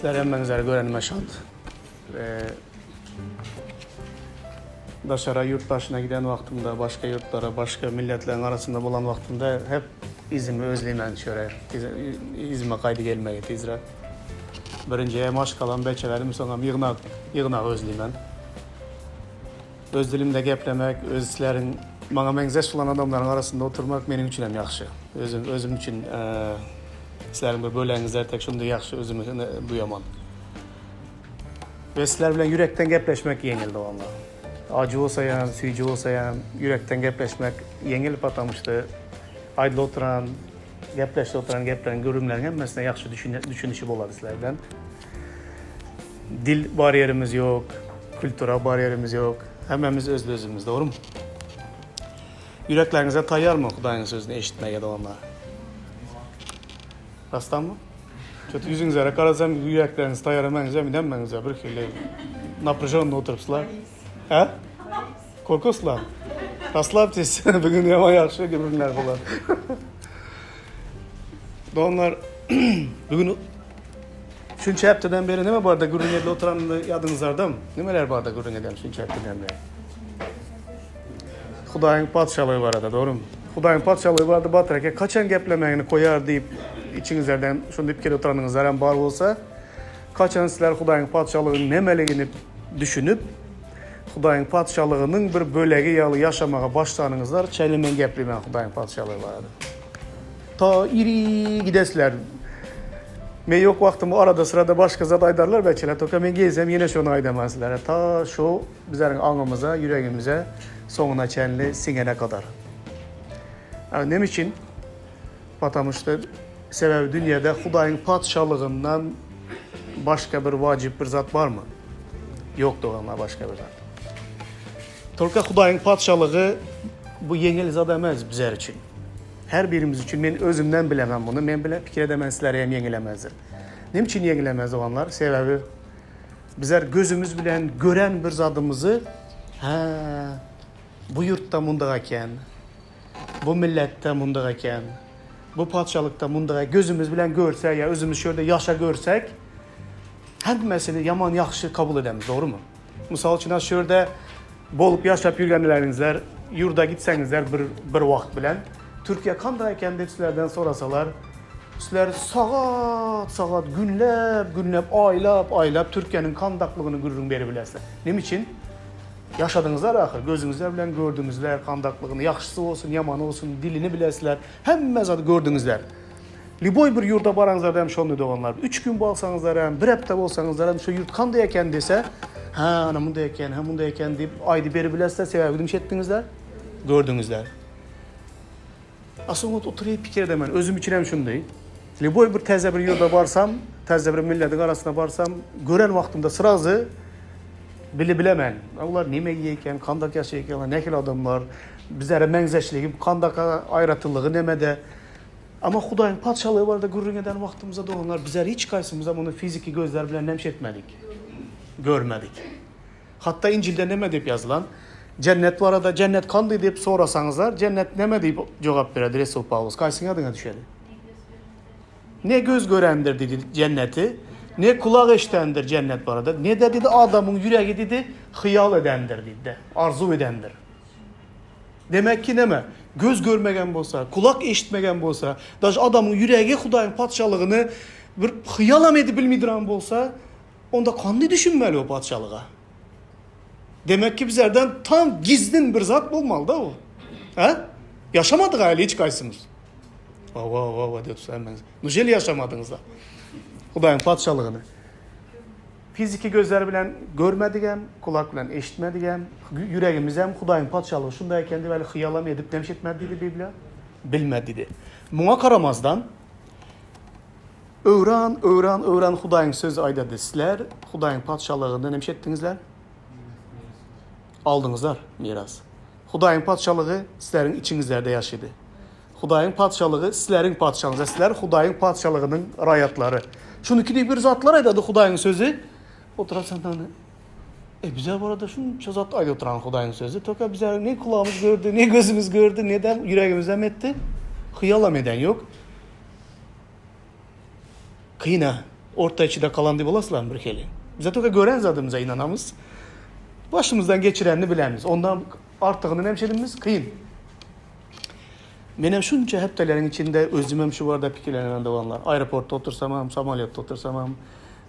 Sizleri hemmäňizleri görenime şat. Daşara ýurt daşyna giden wagtymda, başga ýurtlara, başga milletleriň arasynda bolan wagtymda hep yzymy özleýmen çöre. Yzyma gaýdy gelmegi tizräk. Birinji maşgalam, beçelerim, soňam ýygnak, ýygnagy özleýmen. Öz dilimde geplemek, öz isleriň maňa meňzeş bolan adamlaryň arasynda oturmak meniň üçin hem ýagşy. Özüm özüm üçin sizleriň bir bölegiňiz tek şunda ýagşy özümi duýaman. We sizler bilen ýürekden gepleşmek ýeňil doganlar. Ajy bolsa ýam, süýji bolsa ýam, ýürekden gepleşmek ýeňil, потому что aýdylyp oturan, gepleşip oturan gepleriň, gürrüňleriň hemmesine ýagşy düşünişi bolar sizler bilen. Dil barýerimiz ýok, kultura barýerimiz ýok. Hemmämiz özli-özümiz, dogrumy? Ýürekleriňize taýýarmy Hudaýyň sözüni eşitmäge doganlar? Rastdanmy? Çöt ýüzüňizlere garasam ýürekleriňiz taýýar emeňiz, hemmäňiz bir hili napryžonny oturypsylar. Hä? Korkoslar. Rasslabьтесь, bugün ýaman ýagşy gürrüňler bolar. Doganlar, bugün Şunça hepdeden beri neme barda gürrüň edilip oturanyny ýadyňyzlardamy? Nimeler barda gürrüň edýän şunça hepdeden beri? Hudaýyň patyşalygy barada, dogrumy? Hudaýyň patyşalygy barada Batyr eke kaçan geplemegini koýar diýip içiňizlerden şony diýip gelip oturanyňyzlar hem bar bolsa, kaçan sizler Hudaýyň patyşalygynyň nemeligini düşünip, Hudaýyň patyşalygynyň bir bölegi ýaly ýaşamaga başlanyňyzlar, çenli men gepleýmen Hudaýyň patyşalygy barada. Ta iri gidesler. Men ýok wagtym arada syrada başga zat aýdarlar beçeler. Toka men gelsem ýene şony aýdaman sizlere. Ta şo bizleriň aňymyza, ýüregimize soňuna çenli siňene kadar. Näme üçin? Потому что sebäbi dünýäde Hudaýyň patyşalygyndan başga bir wajyp bir zat barmy? Ýok doganlar başga bir zat. Tolka Hudaýyň patyşalygy bu ýeňil zat emes bizler üçin. Her birimiz üçin men özümden bilemem muny. Men bile pikir edemen sizlere hem ýeňilemezdir. Näme üçin ýeňilemez doganlar? Sebäbi bizler gözümiz bilen gören bir zadymyzy hä bu ýurtda mundak eken, bu milletde mundak eken, bu patyşalykda mundak gözümiz bilen görse ýa özümiz şu ýerde ýaşa görsek hemmesini ýaman ýagşy kabul edemiz, dogrumy? Mysal üçin, şu ýerde bolup ýaşap ýürgenleriňizler, ýurda gitseňizler bir bir wagt bilen, Türkiýe kanday eken diýip sizlerden sorasalar, sizler sagat sagat, günläp günläp, aýlap aýlap Türkiýäniň kandaklygyny gürrüň beribilersizler. Näme üçin? Ýaşadyňyzlar ahyr, gözüňizler bilen gördüňizler kandaklygyny, ýagşysy bolsun, ýamany bolsun, dilini bilesizler, hemme zady gördüňizler. Lýuboý bir ýurda baraňyzlarda hem şondy doganlar. Üç gün bolsaňyzlar hem, bir hepde bolsaňyzlar hem şu ýurt kanday eken dese, hä, ana munday eken, hä munday eken diýip aýdy beribilesizler, sebäbi gidip şetdiňizler, gördüňizler. A soň oturyp pikir edemen, özüm üçin hem şunday. Lýuboý bir täze bir ýurda barsam, täze bir milletiň arasyna barsam, gören wagtymda srazy bile bilemen. Olar neme iýýär eken, kandak ýaşaýar eken, nähili adamlar, bizlere meňzeşligi, kandaka aýratynlygy nemede. Amma Hudaýyň Patyşalygy barada gürrüň eden wagtymyzda doganlar, bizler hiç haýsymyzam ony fiziki gözler bilen nemş etmedik, görmedik. Hatda Injilde neme diýip ýazylan? Jennet barada, Jennet kandy diýip sorasaňyzlar, Jennet neme diýip jogap bererdi Resul Pawlus? Kaýsyň ýadyňa düşedi? Ne göz görendir diýdi jenneti, ne kulak eşdendir jennet barada, ne-de diýdi adamyň ýüregi diýdi hyýal edendir diýdi, arzuw edendir. Demek ki neme? Göz görmegen bolsa, kulak eşitmegen bolsa, daže adamyň ýüregi Hudaýyň patyşalygyny bir hyýalam edip bilmeýdiran bolsa, onda kandy düşünmeli o patyşalyga? Demek ki bizlerden tam gizlin bir zat bolmaly-da o. Hä? Ýaşamadyk aýly hiç gaýsymyz. Hawa, hawa, hawa diýip hemmäňiz. Nujeli ýaşamadyňyz-da Hudaýyň patyşalygyny? Fiziki gözler bilen görmedigem, kulak bilen eşitmedigem, ýüregimizem Hudaýyň Patyşalygy şunday eken diýip häli hyýalam edip nemş etmedi diýdi Bibliýa. Bilmedi diýdi. Muňa garamazdan, öwran, öwran, öwran Hudaýyň sözi aýdady, sizler Hudaýyň Patyşalygyny nemş etdiňizler? Aldyňyzlar miras. Hudaýyň Patyşalygy sizleriň içiňizlerde ýaşady. Hudaýyň Patyşalygy sizleriň Patyşalygyňyz, sizler Hudaýyň Patyşalygynyň raýatlary. Şunuki diýip bir zatlar aýdady Hudaýyň sözi. Oturarsan E bize barada şunça zat aýdyp oturan Hudaýyň sözi. Toka bize ne kulagymyz gördü, ne gözümiz gördü, ne de ýüregimizem etdi. Hyýalam eden ýok. Kyn-a. Orta içide kalan diýip bolaslarmy bir hili? Bize toka gören zadymyza ynanamyz. Başymyzdan geçirenini bilemiz. Ondan artygyny näme edimiz? Kyn. Menem şunça hepdeleriň içinde özümem şu barada pikirlenemem doganlar. Aeroportda otursamam, samolýotda otursamam,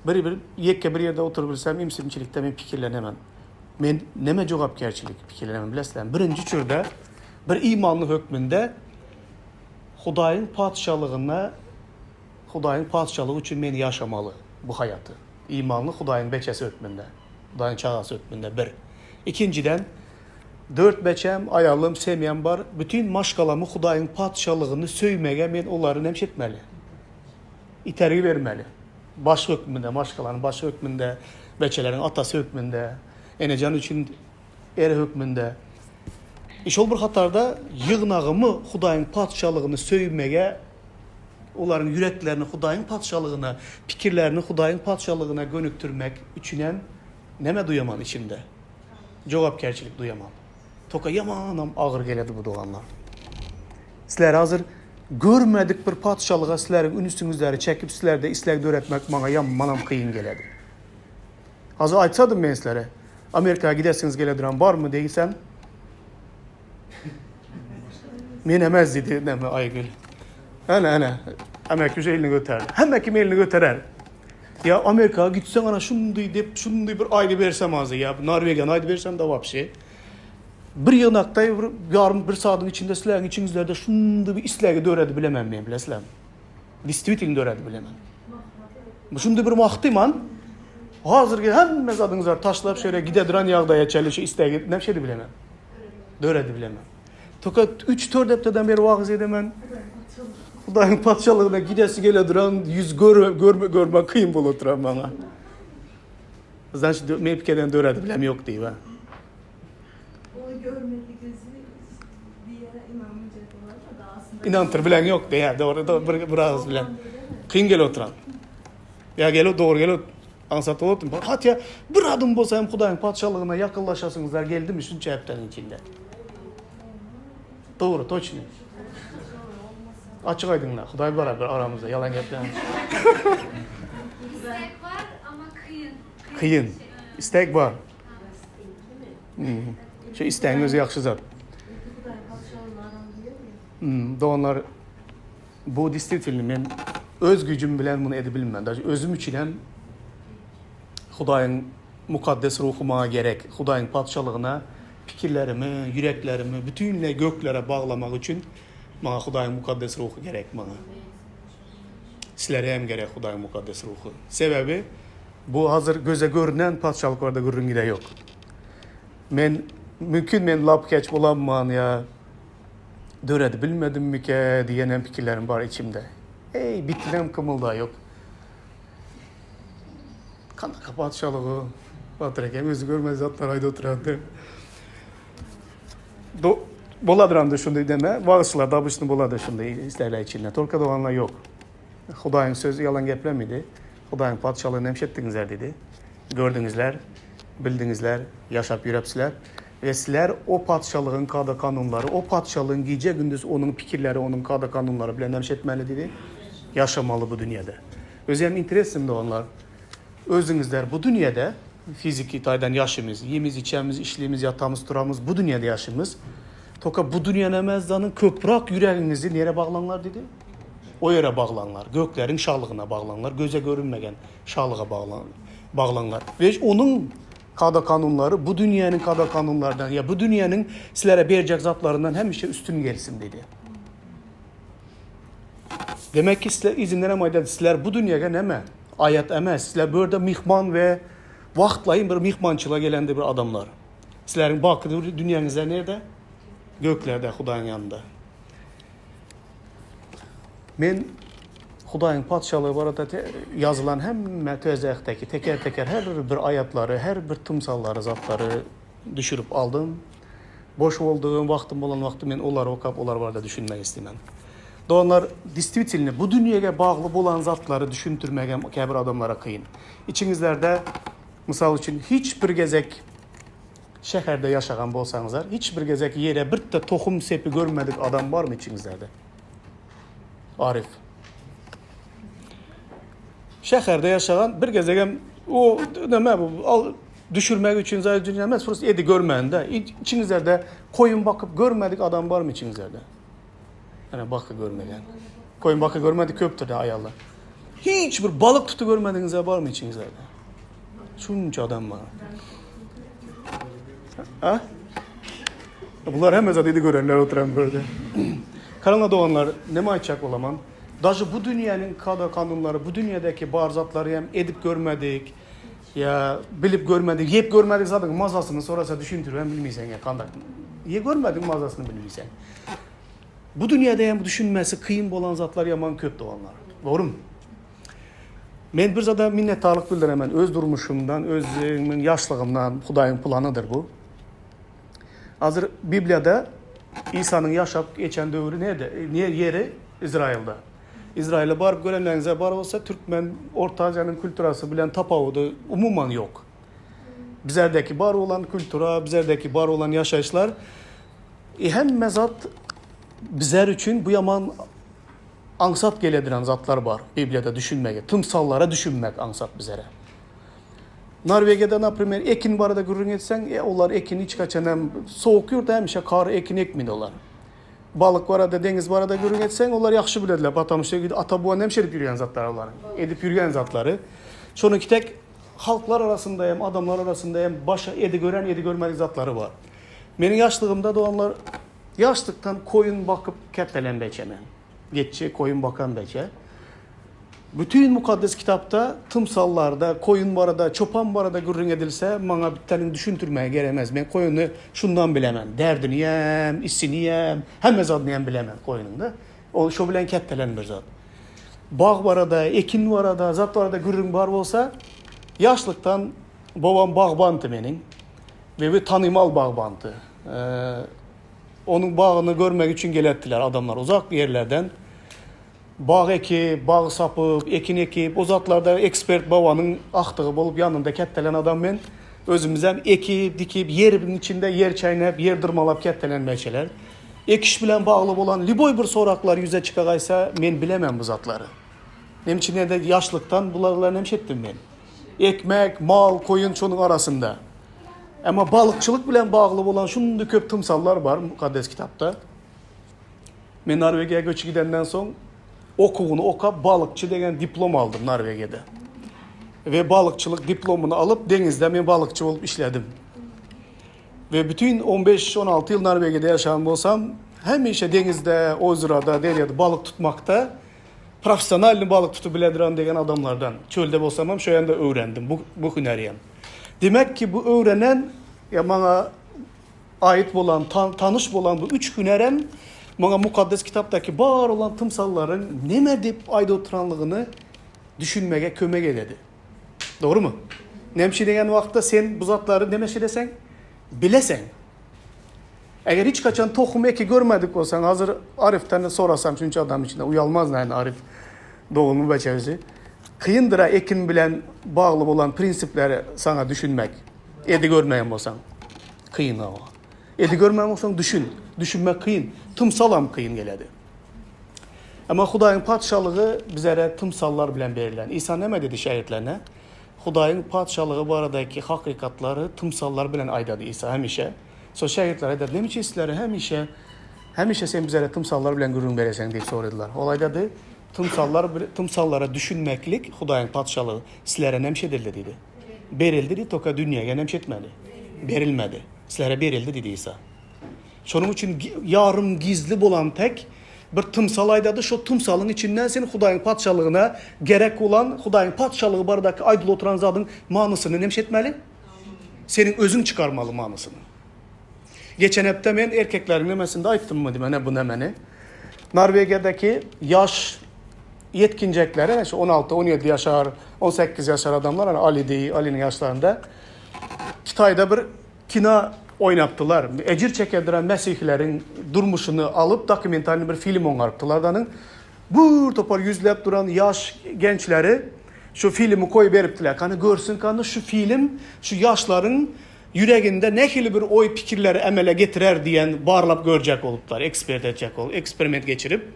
bir bir ýeke bir ýerde oturybilsem imsimçilikde men pikirlenemem. Men neme jogapkärçilik pikirlenemem bilesizlermi? Birinji çürde bir imanly hökmünde Hudaýyň patyşalygyna Hudaýyň patyşalygy üçin men ýaşamaly bu haýaty. Imanly Hudaýyň beçesi hökmünde, Hudaýyň çagasy hökmünde bir. Ikinjiden, dört beçäm, aýalym, semýam bar. Bütin maşgalamy Hudaýyň patyşalygyny söýmege men olary näme etmeli? Itergi bermeli. Baş hökmünde, maşgalanyň başy hökmünde, beçeleriň atasy hökmünde, enejan üçin er hökmünde. E şol bir hatarda ýygnagymy Hudaýyň patyşalygyny söýmege, olaryň ýüreklerini Hudaýyň patyşalygyna, pikirlerini Hudaýyň patyşalygyna gönükdirmek üçinem näme duýaman içimde? Jogapkärçilik duýaman. Toka ýamanam agyr geledi bu doganlar. Sizler hazir görmedik bir patyşalyga sizleriň ünüsiňizleri çekip sizlerde isleg döretmek maňa ýamanam kyn geledi. Hazir aýtsadym men sizlere, Amerikaya gidesiňiz gelediren barmy diýsem, Men emez diýdi, näme Aýgül. Ana, ana, Amerika elini göterdi. Hemme kim elini göterer. Ya Amerikaya gitseň ana şundy diýip, şundy bir aýdy bersem azy ya Norwegiýany aýdy bersem da wapşe. Bir ýygnakda bir ýarym bir saadyň içinde sizleriň içiňizlerde şundy bir islegi döredi bilemem men bilesizlermi? Действительно döredi bilemem. Şundy bir wagty man hazirgi hemme zadyňyzlary taşlap şeýle gide duran ýagdaýa çenli şu islegi näme şeýdi bilemem. Döredi bilemem. Toka 3-4 hepdeden beri wagyz edemen. Hudaýyň patyşalygyna gidesi gele duran ýüz gör görme görme kyn bolup oturan maňa. Значит, mepkeden döredi bilem ýok diýip. Ony görmedi gözü diýe inanmayacak olar da aslında. Inantyr bilen ýok diýä, dogry, dogry bir, bir agyz bilen. Kyn gelip oturan. Ýa gelip dogry gelip aňsat bolup otur. Hatya bir adım bolsa hem Hudaýyň patyşalygyna ýakynlaşasyňyzlar geldimi şunça hepdäniň içinde? Dogry, toçny. Açyk aýdyňlar, Hudaý barabar aramyzda ýalan geplemäň. Istek bar ama kyn. Kyn. Istek bar. Şu istegiň özi ýagşy zat. Doganlar, bu действительно men öz güýjüm bilen muny edip bilmän. Daže özüm üçin hem Hudaýyň mukaddes ruhy maňa gerek. Hudaýyň patyşalygyna pikirlerimi, ýüreklerimi bütinleý göklere baglamak üçin maňa Hudaýyň mukaddes ruhy gerek maňa. Sizlere hem gerek Hudaýyň mukaddes ruhy. Sebäbi bu hazir göze görünen patyşalyk barada gürrüň gide ýok. Men mümkin men lapykeç bolamman ýa döredi bilmedimmikä diýen hem pikirlerim bar içimde. Eý, bitinem kymylda ýok. Kanaka patyşalygy Batyr eken özi görmez zatlar aýdyp oturandy. Do boladyram şunday deme. Wagyzçylarda obычно bolady şunday islerler içinde. Tolka doganlar ýok. Hudaýyň sözi ýalan geplemedi. Hudaýyň patyşalygyny näme etdiňizler diýdi. Gördüňizler, bildiňizler, ýaşap ýörepsiler. We sizler o patyşalygyň kada-kanunlary, o patyşalygyň gije-gündiz onuň pikirleri, onuň kada-kanunlary bilen näme etmeli diýdi. Ýaşamaly bu dünýede. Özem interesim doganlar. Özüňizler bu dünýede fiziki taýdan ýaşymyz, ýemiz, içemiz, işlimiz, ýatamyz, turamyz, bu dünýede ýaşymyz. Toka bu dünýäni emezdanyn köprak ýüregiňizi nere baglaňlar diýdi? O ýere baglaňlar. Gökleriň şalygyna baglaňlar, göze görünmegen şalyga baglaňlar. We onuň kada-kanunlary bu dünýäniň kada-kanunlardan ýa bu dünýäniň sizlere berjek zatlaryndan hemişe üstün gelsin diýdi. Demek ki sizler izinden hem aýdady, sizler bu dünýäge näme? Aýat emes. Sizler bu ýerde myhman we wagtlaýyn bir myhmançylyga gelende bir adamlar. Sizleriň baky dünýäňizler nirde? Göklerde, Hudaýyň ýanynda. Men Hudaýyň Patyşalygy barada ýazylan hemme Täze Ähtdäki teker-teker her bir aýatlary, her bir tymsallary, zatlary düşürip aldym. Boş boldugym, wagtym bolan wagty men olary okap, olar barada düşünmek islemen. Doganlar, действительно, bu dünýäge bagly bolan zatlary düşündirmegem käbir adamlara kyn. Içiňizlerde, mysal üçin, hiç bir gezek şäherde ýaşagan bolsaňyzlar, hiç bir gezek ýere birde tohum sepi görmedik adam barmy içiňizlerde? Arif. Şäherde ýaşagan bir gezegem o näme bu al düşürmek üçin zat üçin emes prosta edi görmände. Içiňizlerde koýun bakyp görmedik adam barmy içiňizlerde? Ene baky görmegen. Koýun baky görmedik köpdür de aýallar. Hiç bir balyk tutu görmediňizler barmy içiňizlerde? Şunça adam bar. Ha? Bular hemme zat edi görenler oturan böyle. Karana doganlar neme aýtjak bolaman? Daže bu dünýäniň kada kanunlary, bu dünýädäki bar zatlary hem edip görmedik, ýa bilip görmedik, ýep görmedik zadyň mazasyny sorasa düşündirip hem bilmeýseň ýa kandak. Ýe görmediň mazasyny bilmeýseň. Bu dünýäde hem düşünmesi kyn bolan zatlar ýaman köp doganlar. Dogrymy? Men bir zada minnetdarlyk bildiremen öz durmuşymdan, özümiň ýaşlygymdan, Hudaýyň planydyr bu. Hazir Bibliýada Isanyň ýaşap geçen döwri nirde? Ne ýeri? Izraýylda. Izraýyla baryp görenleriňize bar bolsa, türkmen Orta Aziýanyň kulturasy bilen tapawudy umuman ýok. Bizlerdäki bar bolan kultura, bizlerdäki bar bolan ýaşaýyşlar e, hemme zat bizler üçin bu ýaman aňsat gelediren zatlar bar Bibliýada düşünmege, tymsallara düşünmek aňsat bizlere. Norwegiýada, naprimer, ekin barada gürrüň etseň, e, olar ekin hiç haçan hem sowuk ýurtda hemişe kar ekin ekmedi olar. Balyk barada, deňiz barada gürrüň etseň, olar ýagşy bilediler, потому что ata-buwan hemişe edip ýürgen zatlary olaryň. Edip ýürgen zatlary. Şonuňki tek halklar arasynda hem, adamlar arasynda hem başa edi gören, edi görmedik zatlary bar. Meniň ýaşlygymda doganlar, ýaşlykdan koýun bakyp kättelen beçe men. Geçje koýun bakan beçe. Bütin Mukaddes Kitapda tymsallarda koýun barada, çopan barada gürrüň edilse, maňa bitdeniň düşündirmäge geremez. Men koýuny şundan bilemen. Derdiniyem, isiniyem, hemme zadynıyam bilemen koýunyň-da. Ol şo bilen ketdelen bir zat. Bag barada, ekin barada, zat barada gürrüň bar bolsa, ýaşlykdan babam bagbandy meniň. We tanymal bagbandy. Onuň bagyny görmek üçin gelerdiler adamlar uzak ýerlerden. Bag ekip, bag sapyp, ekin ekip, o zatlarda ekspert babanyň agtygy bolup ýanynda kättelen adam men. Özümizem ekip, dikip, ýeriň içinde ýer çäýnäp, ýer dyrmalap kättelen beçeler. Ekiş bilen bagly bolan lýuboý bir soraklar ýüze çykagaýsa, men bilemem bu zatlary. Näme üçin diýende ýaşlykdan bular bilen hem şetdim men. Ekmek, mal, koýun şonuň arasynda. Emma balykçylyk bilen bagly bolan şundy köp tymsallar bar Mukaddes Kitapda. Men Norwegiýa göçüp gidenden soň okuwyny okap balykçy degen diplom aldym Norwegiýada. We balykçylyk diplomyny alyp deňizde men balykçy bolup işledim. We bütün 15-16 ýyl Norwegiýada ýaşan bolsam, hemişe deňizde, ozerada, derýada balyk tutmakda professionalny balyk tutup bilediran degen adamlardan. Çölde bolsam hem şo ýanda öwrendim bu bu hünäri hem. Demek ki bu öwrenen ýa maňa Aýyt bolan, tanyş bolan bu üç hünärem maňa Mukaddes Kitapdaky bar bolan tymsallaryň neme diýip aýdyp oturanlygyny düşünmege kömek ededi. Dogrumy? Näme üçin diýen wagtda sen bu zatlary neme şedeseň? Bileseň. Eger hiç haçan tohum eki görmedik bolsaň, hazir Arifden sorasam şunça adam içinde uýalmaz näme Arif dogumly beçerisi. Kyndyr-a ekin bilen bagly bolan prinsipleri saňa düşünmek. Edi görmeýän bolsaň. Kyn o. Edi görmän bolsaň düşün. Düşünmek kyn. Tymsalam kyn geledi. Emma Hudaýyň patyşalygy bizlere tymsallar bilen berilen. Isa näme dedi şägirtlerine? Hudaýyň patyşalygy baradaky hakykatlary tymsallar bilen aýdady Isa hemişe. Şo şägirtler aýdady, näme üçin sizlere hemişe hemişe sen bizlere tymsallar bilen gürrüň bereseň diýip soradylar. Ol aýdady, tymsallar tymsallara düşünmeklik Hudaýyň patyşalygy sizlere näme edildi diýdi. Berildi diýdi, toka dünýäge näme etmedi? Berilmedi. Sizlere berildi diýdi Isa. Şonuň üçin ýarym gizli bolan tek bir tymsal aýdady, şo tymsalyň içinden sen Hudaýyň patyşalygyna gerek bolan, Hudaýyň patyşalygy baradaky aýdylyp oturan zadyň manysyny näme etmeli? Seniň özüň çykarmaly manysyny. Geçen hepde men erkekleriň nemesinde aýtdymmy diýme, ne bu nemeni. Norwegiýadaky ýaş ýetginjeklere, şu 16, 17 ýaşar, 18 ýaşar adamlar, hani Ali deý, Aliniň ýaşlarynda Hytaýda bir kino oýnapdylar. Ejir çekendiren mesihileriň durmuşyny alyp dokumentalny bir film oňarypdylar danyň. Bir topar ýüzläp duran ýaş gençleri şu filmi koýup beripdiler. Kany görsün kany şu film şu ýaşlaryň ýüreginde nähili bir oý-pikirleri emele getirer diýen barlap görjek bolupdylar, ekspert etjek bolup, eksperiment geçirip.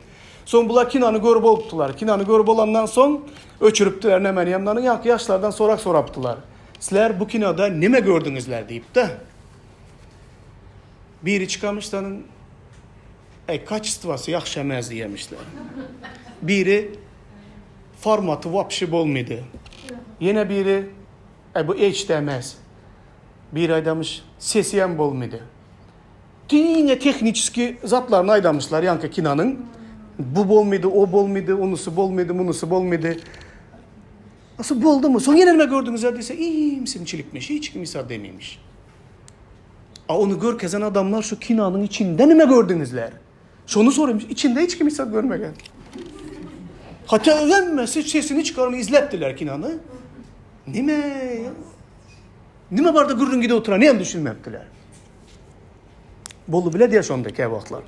Soň bular kinony görüp bolupdylar. Kinony görüp bolandan soň öçüripdiler nämeni ýamnanyň ýaňky ýaşlardan sorag sorapdylar. Sizler bu kinoda neme gördüňizler diýip-de. Biri çykamyşdan Eý, kaçestwasy ýahşy emez diýemişler. Biri formaty wapşe bolmydy. Ýene biri Eý, bu HD emez. Biri aýdamyş, sesi hem bolmydy. Diňe tehniçeski zatlaryny aýdamyşlar ýaňky kinonyň. Bu bolmydy, o bolmydy, onusy bolmydy, munusy bolmydy. Asy boldumy? Soň ýene nime gördüňizler diýse, iýmsimçilikmiş, hiç kim hiç zat demeýmiş. A ony görkezen adamlar şu kinonyň içinde nime gördüňizler? Şony soraýmyş, içinde hiç kim hiç zat görmegen. Hatda hemmesi sesini çykarmay izläpdiler kinony. Nime? Nime barda gürrüň gidip oturan hem düşünmepdiler. Bolu bile diýer şonda kä wagtlar.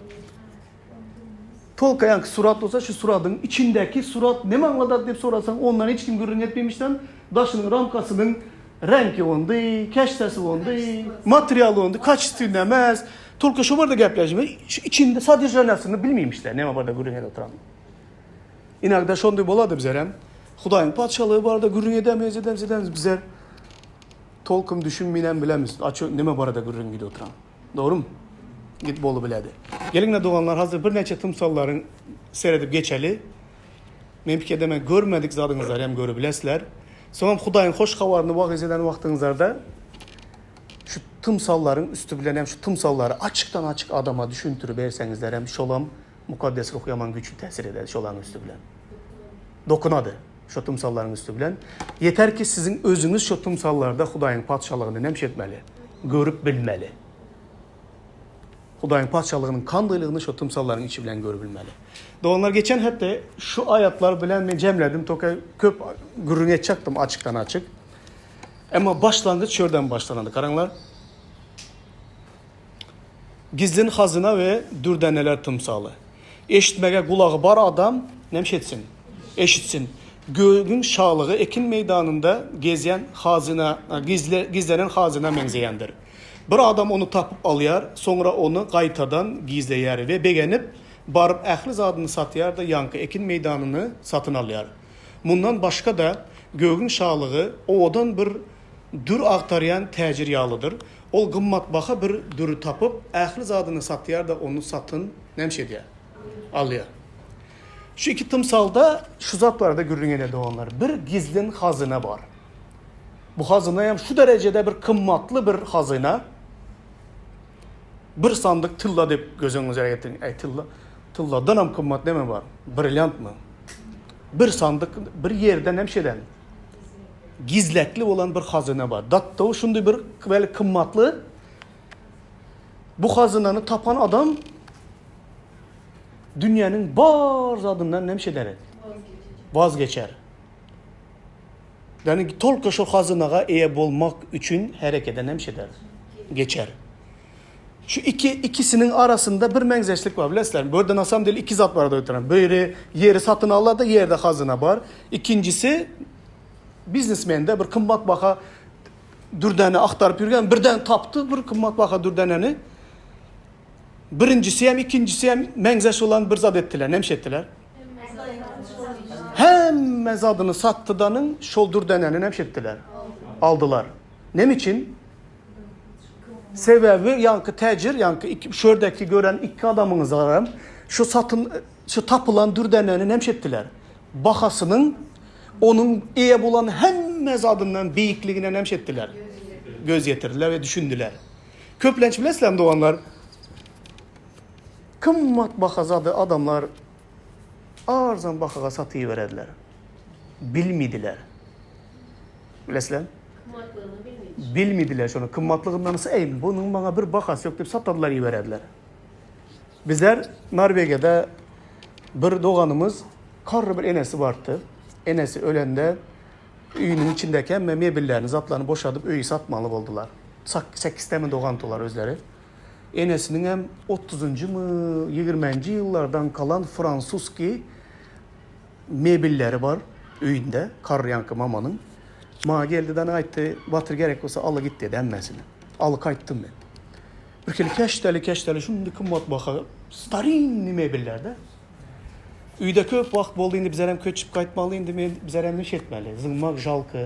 Tolka ýaňky surat bolsa şu suradyň içindäki surat neme aňladar diýip sorasaň ondan hiç kim gürrüň etmemişden daşynyň ramkasynyň reňki ondy, keşdesi ondy, materialy ondy, kaçestwny emes. Tolka şo barada gepleşme şu içinde sodержaniýasyny bilmeýmişler neme barada gürrüň edip oturan. Inagda şondy bolady bizerem. Hudaýyň patyşalygy barada gürrüň edemiz, edemiz, edemiz bizler tolkum düşünmeýän bilemiz. Aço neme barada gürrüň gidip oturan. Dogrymy? Git bolup biledi. Geliňle doganlar hazir birnäçe tymsallaryň seredip geçeli. Men pikir edemen görmedik zadyňyzlary hem görüp bilesizler. Soňam Hudaýyň hoş habaryny wagyz eden wagtyňyzlarda şu tymsallaryň üsti bilen hem şu tymsallary açykdan açyk adama düşündirip berseňizler hem şolam Mukaddes Ruh ýaman güýçli täsir ededi şolaryň üsti bilen. Dokunady şo tymsallaryň üsti bilen. Ýeter ki siziň özüňiz şo tymsallarda Hudaýyň Patyşalygyny näme etmeli? Görüp bilmeli. Hudaýyň Patyşalygynyň kandylygyny şo tymsallaryň içi bilen görüp bilmeli. Doganlar geçen hepde şu aýatlar bilen men jemledim toka köp gürrüň etjekdim açykdan açyk. Emma başlangyç şörden başlanady. Garaňlar. Gizlin hazyna we dürdaneler tymsaly. Eşitmege gulagy bar adam näme etsin? Eşitsin. Gögüň şalygy ekin meýdanynda gezýän hazyna, gizle, gizlenen hazyna meňzeýändir. Bir adam ony tapyp alýar, soňra ony gaýtadan gizleýär we begenip, baryp ähli zadyny satýar-da ýaňky ekin meýdanyny satyn alýar. Mundan başga-da, gögüň şalygy owadan bir dür agtarýan täjir ýalydyr. Ol gymmatbaha bir düri tapyp, ähli zadyny satýar-da, ony satyn, näme edýär? Alýar. Şu iki tymsalda şu zat barada gürrüň edýär doganlar. Bir gizlin hazyna bar. Bu hazyna hem şu derejede bir gymmatly bir hazyna. Bir sandyk tylla diýip göz öňüňize getiriň. Äý, tylla, tylladan hem gymmat näme bar? Brilliantmy? Bir sandyk bir ýerden hem şeýle gizlekli bolan bir hazyna bar. Datda şunday bir weli gymmatly bu hazynany tapan adam dünýäniň bar zadyndan näme eder? Waz geçer. Yani tolka şu hazynaga eýe bolmak üçin herekete näme eder? Geçer. Şu iki ikisiniň arasynda bir meňzeşlik bar bilesizlermi? Bu ýerde na samom dele iki zat barada oturan. Biri ýeri satyn alada ýerde hazyna bar. Ikinjisi biznesmende bir gymmat baha dürdäne aktaryp ýürgen birden tapdy bir gymmat baha dürdäneni. Birinjisi hem ikinjisi hem meňzeş bolan bir zat etdiler. Näme etdiler? Hemme zadyny satdydanyň şol dürdäneni näme etdiler? Aldylar. Näme üçin? Sebäbi ýaňky täjir, ýaňky iki şördäki gören iki adamyňyzam şu satyn şu tapylan dürdäneni näme etdiler? Bahasynyň onuň eýe bolan hemme zadyndan beýikligine näme etdiler? Göz ýetirdiler we düşündiler. Köplenç bilesizlermi doganlar? Gymmat baha zady adamlar arzan bahaga satybererler. Bilmediler. Bilesizlermi? Kymmatlygyny bilmediler. Bilmediler şonu. Kymmatlygyndan eý, bunuň maňa bir bahasy ýok diýip satadylar ibererler. Bizler Norwegiýada bir doganymyz garry bir enesi bardy. Enesi ölende öýüniň içindäki hemme mebellerini, zatlaryny boşadyp öýi satmaly boldular. Sekizde mi dogandylar özleri. Enesiniň hem otuzynjymy, ýigrimenji ýyllardan kalan fransuskiý mebelleri bar öýünde, garry ýaňky mamanyň. Maňa geldi dana aýtdy, Batyr gerek bolsa aly git dedi hemmesini. Aly gaýtdym men. Bir hili keşdeli keşdeli şundy gymmat baha starinnyý mebeller-de. Öýde köp wagt boldy indi bizerem köçüp gaýtmaly indi men bizerem iş etmeli. Zyňmak žalko.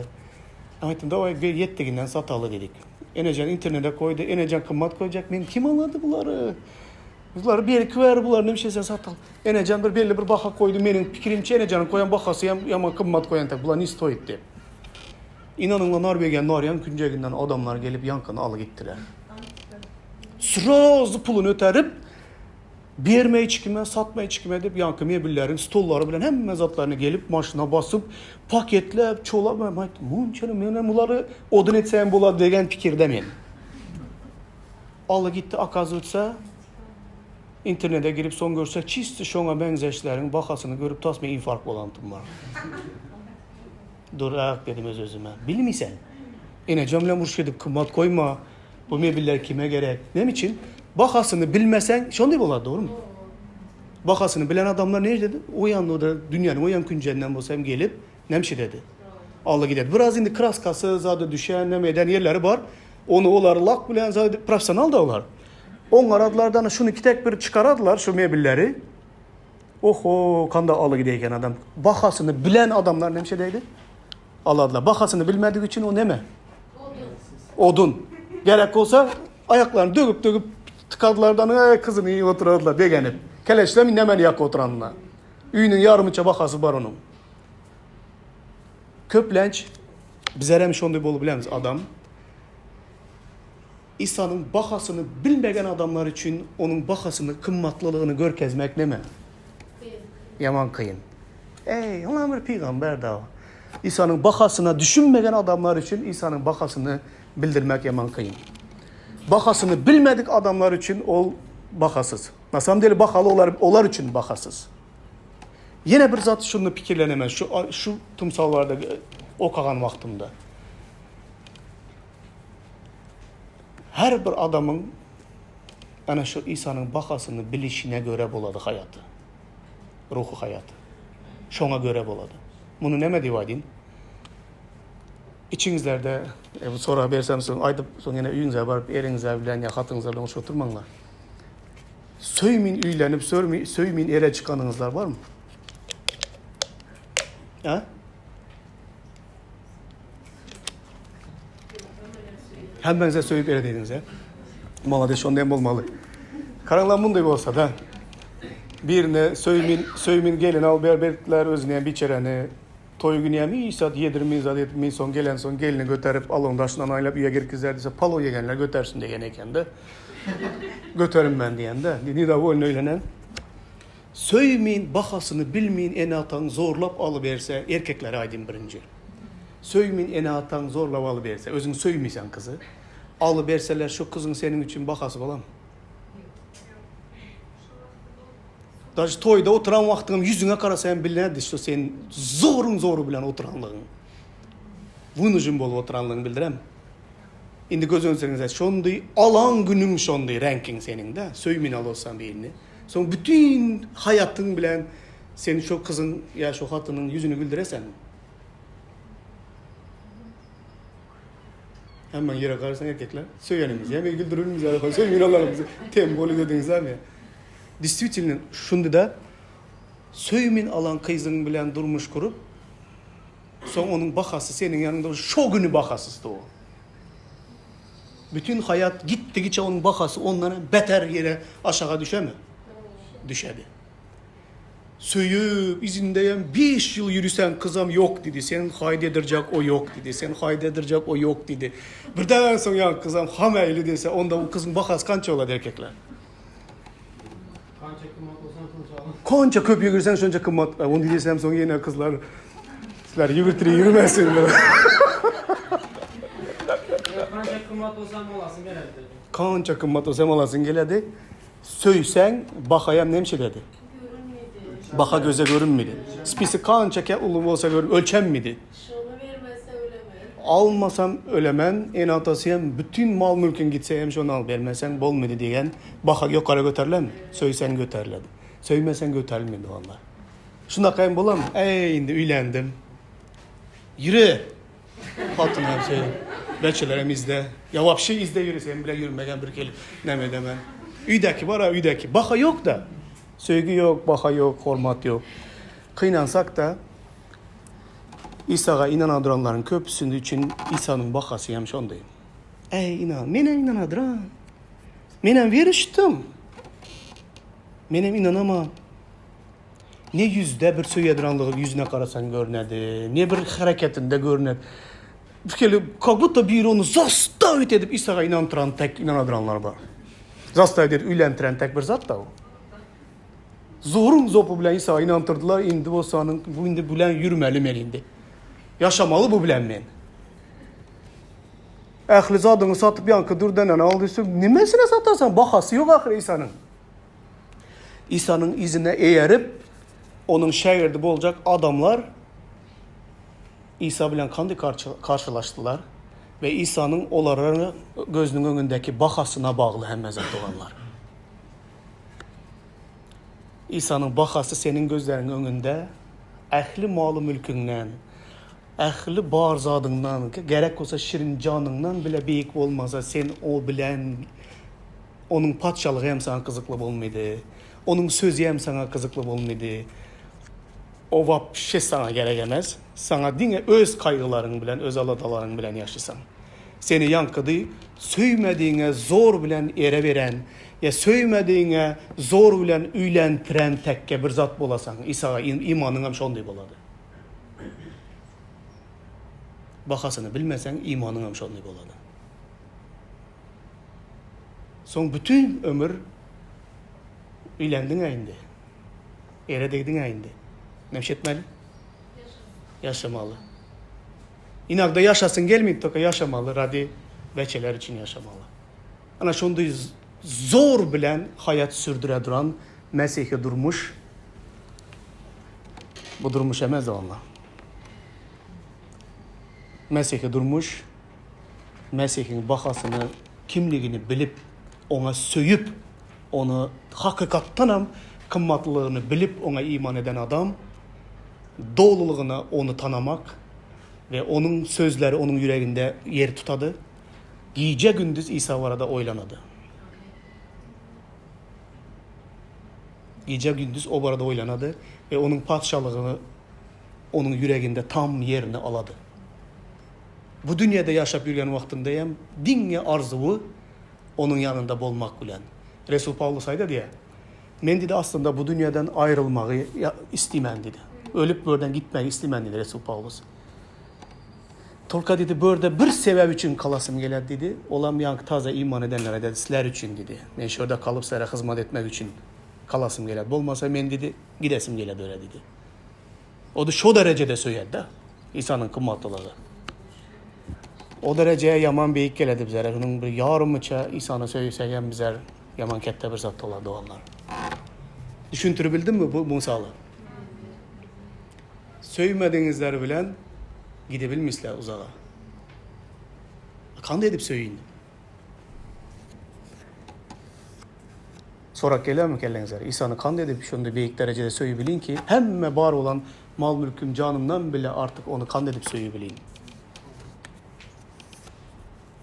Aýtdym daway bir ýetdiginden sataly diýdik. Enejan internete goýdy. Enejan gymmat goýjak. Men kim alady bulary? Bulary berki ber bulary näme sen satal. Enejan bir belli bir baha goýdy. Meniň pikirimçe Enejanyň goýan bahasy hem ýaman gymmat goýan tak. Bular ne stoýit diýip. Inanyňla Norwegiýanyň norýan künjeginden adamlar gelip ýaňkyny alyp gitdiler. Srazu puluny öterip Berme hiç kime, satma hiç kime diýip, ýaňky mebelleriň, stollary bilen hemme zatlaryny gelip, maşyna basyp, paketläp, çolap, men aýtdym, munçaly men bulary odun etsem bolar degen pikirde men. Alla gitdi, okazywatsa, internete girip soň görse, çisti şoňa meňzeşleriň bahasyny görüp tas men infarkt bolantym bar. Durak dedim öz-özüme. Bilmisen. Enejem bilen uruş edip gymmat goýma. Bu mebeller kime gerek? Näme üçin? Bahasyny bilmeseň, şonday bolar, dogrymy? Bahasyny bilen adamlar ne dedi? O ýanda da dünýäniň o ýan künjenden bolsa hem gelip, näme şey dedi? Alla gider. Biraz indi kraskasy zady düşen, näme eden ýerleri bar. Ony olar lak bilen zady professional da olar. Oňaradlardan şuny kitek bir çykaradylar şu mebelleri. Oho, kanda aly gideyken adam. Bahasyny bilen adamlar näme şey deydi? Aladylar. Bahasyny bilmedik üçin o neme? Odun. Gerek bolsa aýaklaryny dögüp-dögüp tykadylardan ey kyzyny iýip oturardylar begenip. Keleşlem nemeni ýakyp oturanyna. Öýüniň ýarymyça bahasy bar onuň. Köplenç bizerem şonday bolup bilemiz adam. İsa'nın bahasyny bilmegen adamlar üçin onuň bahasyny, gymmatlylygyny görkezmek neme? Ýaman kyn. Eý, olam bir pygamber da. İsa'nın bahasyna düşünmegen adamlar üçin İsa'nın bahasyny bildirmek ýaman kyn. Bahasyny bilmedik adamlar üçin ol bahasyz. Na samом деле bahaly olar, olar üçin bahasyz. Ýene bir zat şunu pikirlenemen şu şu tymsallarda okagan wagtymda. Her bir adamyň ana şu İsa'nın bahasyny bilişine göre bolady haýaty. Ruhy haýaty. Şoňa göre bolady. Muny näme diýip aýdyn? Içiňizlerde e, bu sorag bersem soň aýdyp soň ýene öýüňize baryp eriňize bilen ýa hatyňyza bilen urşup oturmaňlar. Söýmin öýlenip, söýmin ere çykanyňyzlar barmy? Ha? Hemmäňize söýüp ere diýdiňiz, he? Malades, şonda hem bolmaly. Karaňlar munday bolsa da. Birine söýmin, söýmin gelin al ber beripdiler, özüne hem biçereni toý güni hem hiç zat ýedirmeý zat etmeý, soň gelen soň gelini göterip alyň daşyndan aýlap öýe girkizler diýse, palow ýegenler götersin degen eken-de. Göterim men diýende, nedowolny öýlenen. Söýmin, bahasyny bilmin ene-ataň zorlap alyberse, erkeklere aýdyn birinji. Söýmin ene-ataň zorlap alyberse, özüň söýmeseň kyzy, alyberseler şu kyzyň seniň üçin bahasy bolarmy? Daže toýda oturan wagtyňam ýüzüňe garasa hem bilnerdi şu sen zoruň zory bilen oturanlygyň. Wynujun bolup oturanlygyň bildirem. Indi göz öňüňize şondy alan günüň şondy reňkiň seniň-de, söýmin alolsaň birini. Soň bütin haýatyň bilen sen şo kyzyň ýa şo hatynyň ýüzüni güldüreseňmi? Hemmäň ýere garasaň erkekler söýenimiz ýa men güldürilmiz ýa söýmän alanymyzy tem bolup ediňizmi? Действительно şunda söýmin alan kyzyň bilen durmuş kurup soň onuň bahasy seniň ýanyňda şo güni bahasyzdy o. Bütün hayat gitdigiçe onun bahasy ondan hem beter ýere aşaga düşemi? Düşedi. Söýüp, izindeyem 5 ýyl ýürüsen kyzam ýok diýdi. Sen haýda edirjek o ýok diýdi. Sen haýda edirjek o ýok diýdi. Birden soň ýa kyzam ham äýli diýse, onda bu kyzyň bahasy kança bolady erkekler? Kança kymmat bolsan şonça al. Kança köp ýügürseň şonça kymmat. Onu diýsem soň ýene kyzlar sizler ýügürtire ýürmesin. Kança kymmat bolsam alasyn geledi. Kança kymmat bolsam alasyn geledi. Söýseň bahaýam nemçe dedi. Görünmedi. Baha göze görünmedi. Spisi kança ke uly bolsa görün ölçenmedi. Şonu vermese ölemen. Almasam ölemen, ene atasy hem bütün mal mülkün gitse hem şonu al bermesen bolmady diýen baha ýokary göterilenmi? Söýseň göteriledi. Söýmeseň göterilmedi valla. Şundaka hem bolam. Ey indi üylendim. Yürü. Hatun hem söý. Beçeler hem izle. Ya vapşe izle yürü sen bile yürümegen bir gelip neme demen. Üydeki var ha üydeki. Baha yok da. Söýgi ýok, baha ýok, hormat ýok. Kynansak-da, Isaga ynana duranlaryň köpüsini üçin Isanyň bahasy hem şondy. Äý, ynan, menem ynanadyran. Menem werişdim. Menem ynanaman. Ne ýüzde bir söýeduranlygy ýüzüne garasaň görnedi, ne bir hereketinde görnedi. Şeýle, как будто biri ony zastavit edip Isaga ynantyran tek ynanadyranlar bar. Zastavit edip öýlendiren tek bir zat da o. Zoruň zopy bilen Isaga ynantyrdylar, indi bolsa onuň bu indi bilen ýürmeli men indi. Ýaşamaly bu bilen men. Ähli zadyňy satyp ýaňky dürdeneni al diýse, nimesine satarsaň, bahasy ýok ahyry Isanyň. Isanyň yzyna eýerip, onuň şägirdi boljak adamlar Isa bilen kandy karşylaşdylar we Isanyň olara gözüniň öňündäki bahasyna bagly hemme zat doganlar. Isanyň bahasy seniň gözleriň öňünde ähli maly-mülküňden, ähli bar zadyňdan, gerek bolsa şirin janyňdan bile beýik bolmasa, sen o bilen Onuň patyşalygy hem saňa gyzykly bolmady. Onuň sözi hem saňa gyzykly bolmady. O wapşe saňa gerek emes. Saňa diňe öz kaýgylaryň bilen, öz aladalaryň bilen ýaşasaň. Seni ýaňkydy söýmedigiňe zor bilen ere beren, ýa söýmedigiňe zor bilen öýlentiren tekge bir zat bolasaň, Isaga imanyň hem şonday bolady. Bahasyny bilmeseň, imanyň hem şonday bolady. Soň bütin ömür öýlendiň-ä indi. Ere degdiň-ä indi. Näme etmeli? Ýaşamaly. Inagda ýaşasyň gelmeýip toka ýaşamaly, radi beçeler üçin ýaşamaly. Ana şonday zor bilen haýat sürdüre duran mesihi durmuş bu durmuş emez doganlar. Mesihi durmuş Mesihiň bahasyny, kimligini bilip, Oňa söýüp, Ony hakykatdanam gymmatlylygyny bilip Oňa iman eden adam dolulygyna Ony tanamak we Onuň sözleri onuň ýüreginde ýer tutady, gije-gündiz Isa barada oýlanady. Gije-gündiz O barada oýlanady we Onuň patyşalygyny onuň ýüreginde tam ýerini alady. Bu dünýede ýaşap ýürgen wagtynda hem diňe arzuwy onuň ýanynda bolmak bilen. Resul Pawlus aýda diýýär, Men diýdi aslynda bu dünýeden aýrylmagy istemän diýdi. Ölüp bu ýerden gitmegi istemän diýdi Resul Pawlus. Tolka diýdi bu ýerde bir sebäp üçin kalasym gelýär diýdi. Olam ýaňky taze iman edenlere dedi, sizler üçin diýdi. Men şu ýerde kalyp sizlere hyzmat etmek üçin kalasym gelýär. Bolmasa men diýdi gidesim gelýär bu ýere diýdi. O-da şo derejede söýedi-de, Isanyň gymmatlylygy. O derejeye ýaman beýik geledi bizlere. Şunuň bir ýarymyça Isany söýsek hem bizler ýaman ketde bir zat bolar doganlar. Düşündiribildimmi bu mysaly? Söýmediňizler bilen gidebilmisler uzaga. Kanday edip söýün? Sorag gelýärmi kelläňize? Isany kanday edip şonday beýik derejede söýübilin ki, hemme bar bolan mal-mülküm, janymdan bile artyk ony kanday edip söýübilin?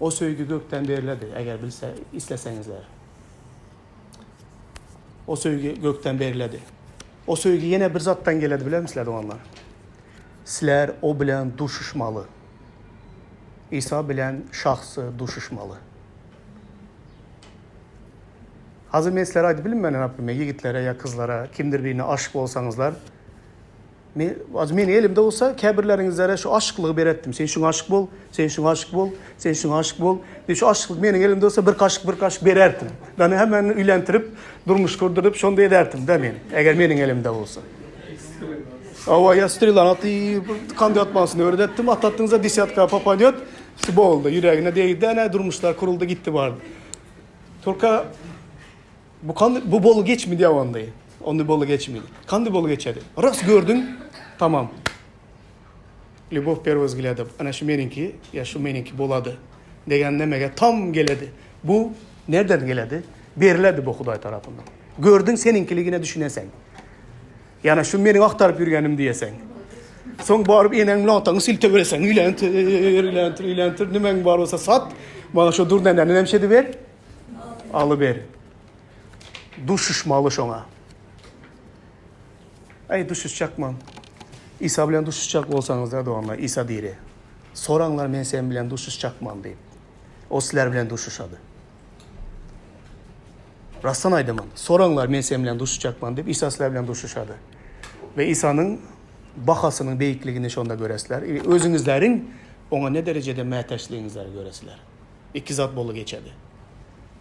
O söýgi gökden beriledi, eger bilse, isleseňizler. O söýgi gökden beriledi. O söýgi ýene bir zatdan geledi, bilermisizler doganlar? Sizler o bilen duşuşmaly. Isa bilen şahsy duşuşmaly. Hazir men sizlere aýdyp bilinmen naprimýer ýigitlere ýa kyzlara kimdir birine aşyk bolsaňyzlar men az meniň elimde bolsa käbirleriňizlere şu aşyklygy beretdim sen şuňa aşyk bol sen şuňa aşyk bol sen şuňa aşyk bol diýip şu aşyklyk meniň elimde bolsa bir kaşyk bir kaşyk bererdim yani hemen üýlentirip durmuş kurduryp şonda ederdim da men eger meniň elimde bolsa Awa ýa strelany atyp kandidatmasyny öwredetdim atatdyňyza desýatka popadýot boldy ýüregine degdi ene durmuşlar kuruldy gitdi bardy Tolka bu kan bu bolu geçmedi ya onday. Onday bolu geçmedi. Kandy bolu geçedi. Ras gördün. Tamam. Любовь первого взгляда. Ana şu meninki ya şu meninki bolady. Degen nemege tam geledi. Bu nereden geledi? Beriledi bu Huday tarapyndan. Gördün seninkiligine düşünesen. Yani şu meniň aktaryp ýürgenim diýesen. Soň baryp eneň bilen ataňy silteberesen. Üýlentir, üýlentir, üýlentir. Nimeň bar bolsa sat. Maňa şu durneneni näme şedi ber? Alyber. Duşuşmaly şoňa. Aý duşuşjakman. Isa bilen duşuşjak bolsaňyzlar doganlar Isa diri. Soraňlar men sen bilen duşuşjakman diýip. O sizler bilen duşuşady. Rastdan aýdaman. Soraňlar men sen bilen duşuşjakman diýip Isa sizler bilen duşuşady. We Isanyň bahasynyň beýikligini şonda göresizler. Özüňizleriň oňa ne derejede mätäçligiňizleri göresizler. Iki zat bolup geçedi.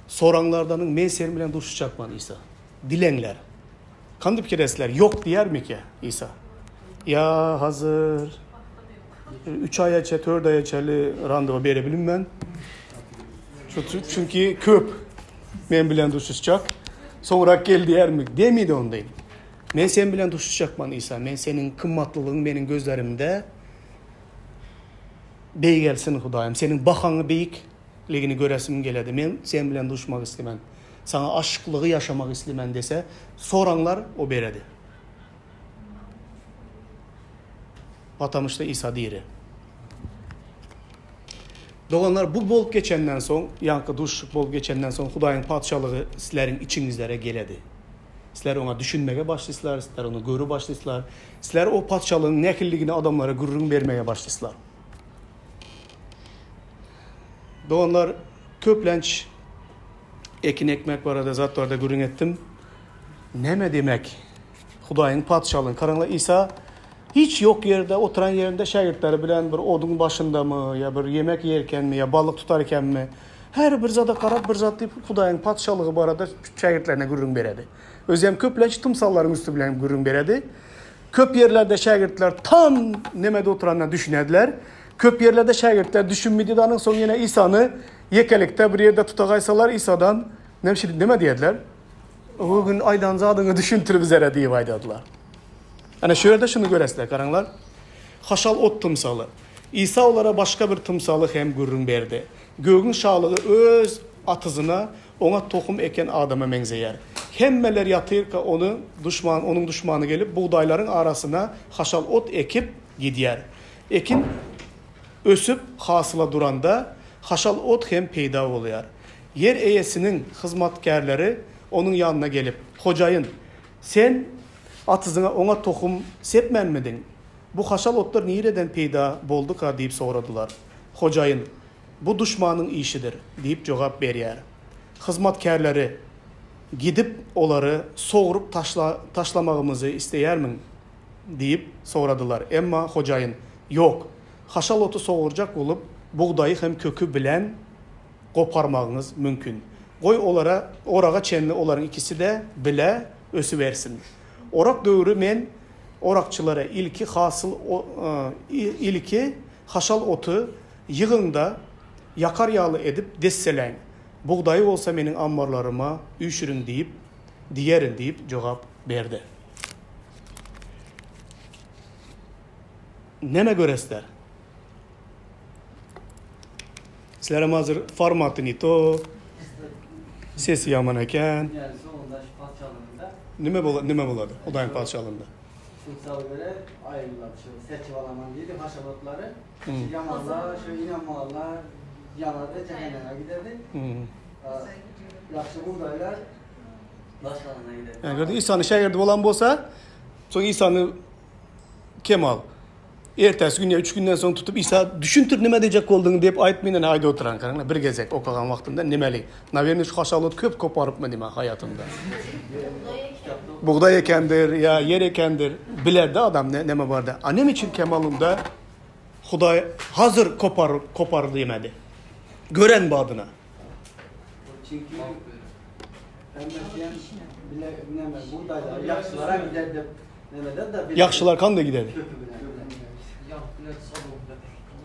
Soraňlardanyň men sen bilen duşuşjakman Isa. Dileňler. Kandy pikir etsler, ýok diýermikä Isa? Ýa hazir üç aýa çe, dört aýa çenli randewa bere bilinmen. Çünki köp men bilen duşuşjak. Soňrak gel diýermi? Diýmedi onda. Men sen bilen duşuşjakman Isa. Men seniň kymmatlylygyň meniň gözlerimde beýgelsin Hudaýym. Seniň bahaňy beýik Ligini göresim geledi. Men sen bilen duşmak islemen. Saňa aşyklygy ýaşamak islemen dese, soraňlar, o beredi. Patamyşda Isa diri. Doganlar, bu bolup geçenden soň, ýaňky duşuşyk bolup geçenden soň Hudaýyň Patyşalygy sizleriň içiňizlere geledi. Sizler oňa düşünmege başlyslar, sizler ony görüp başlyslar. Sizler o Patyşalygyň nähilidigini adamlara gürrüň bermege başlyslar. Doganlar, köplenç ekin ekmek barada zat barada gürrüň etdim. Näme diýmek? Hudaýyň Patyşalygyny garaňlar, Isa hiç ýok ýerde, oturan ýerinde şägirtleri bilen bir oduň başyndamy, ýa bir ýemek ýerkenmi, ýa balyk tutar ekenmi, her bir zada garap bir zat diýip Hudaýyň Patyşalygy barada şägirtlerine gürrüň beredi. Özem köplenç tymsallaryň üsti bilen gürrüň beredi. Köp ýerlerde şägirtler tam nemede oturanyna düşünerdiler. Köp ýerlerde şägirtler düşünmedi-de, anyň soň ýene Isany ýekelikde bir ýerde tutagaýsalar, Isadan näme şeýdip neme diýerdiler? O gün aýdan zadyňy düşündir bizlere diýip aýdardylar. Ana şu ýerde şuny göresizler, garaňlar. Haşal ot tymsaly. Isa olara başga bir tymsaly hem gürrüň berdi. Gögüň şalygy öz atyzyna Oňat tohum eken adama meňzeýär. Hemmeler ýatyrka ony duşman, onuň duşmany gelip, bugdaýlaryň arasyna haşal ot ekip gidýär. Ekin ösüp, hasyla duranda, haşal ot hem peýda bolýar. Ýer eýesiniň hyzmatkärleri onuň ýanyna gelip, Hojaýyn, sen atyzyňa oňat tohum sepmänmidiň? Bu haşal otlar nireden peýda bolduka diýip soradylar. Hojaýyn, Bu duşmanyň işidir, diýip jogap berýär. Hyzmatkärleri, Gidip, olary sogrup taşlamagymyzy isleýärmiň? diýip soradylar. Emma hojaýyn, Ýok, haşal oty sogurjak bolup, bugdaýy hem köki bilen goparmagyňyz mümkin. Goý, olara oraga çenli olaryň ikisi-de bile ösübersin. Orak döwri men orakçylara ilki hasyl ilki haşal oty Ýygyň-da, ýakar ýaly edip desseläň, bugdaýy bolsa meniň ammarlaryma üýşüriň diýip, diýerin diýip jogap berdi. Näme göresizler? Sizlerem hazir formaty ne to, sesi ýaman eken. Nime bolady Hudaýyň Patyşalygynda? Futsal göre aýrylar şu seçip alaman diýdi haşal otlary. Şu ýamanlar, şu inanmaganlar ýanardy, jähenneme giderdi. Ýagşy bugdaýlar başgasyna giderdi. Ýa gördüň Isanyň şägirdi bolan bolsa, soň Isany kemal ertesi gün ýa üç günden soň tutup Isa düşündir nime diýjek bolduň diýip aýtmyndan aýdyp oturan garaňlar bir gezek okagan wagtynda nimeli. Nawerno şu haşal ot köp koparypmy diýme haýatynda. Bugdaý ekendir ýa ýer ekendir bilerdi adam ne, neme bardy. A neme üçin kemalynda Hudaý hazır kopar kopar diýmedi. Gören badyna. Çünki hemmesi bile neme bugdaýlar ýagşylara gider dep nemeden de Ýagşylar kanda gider?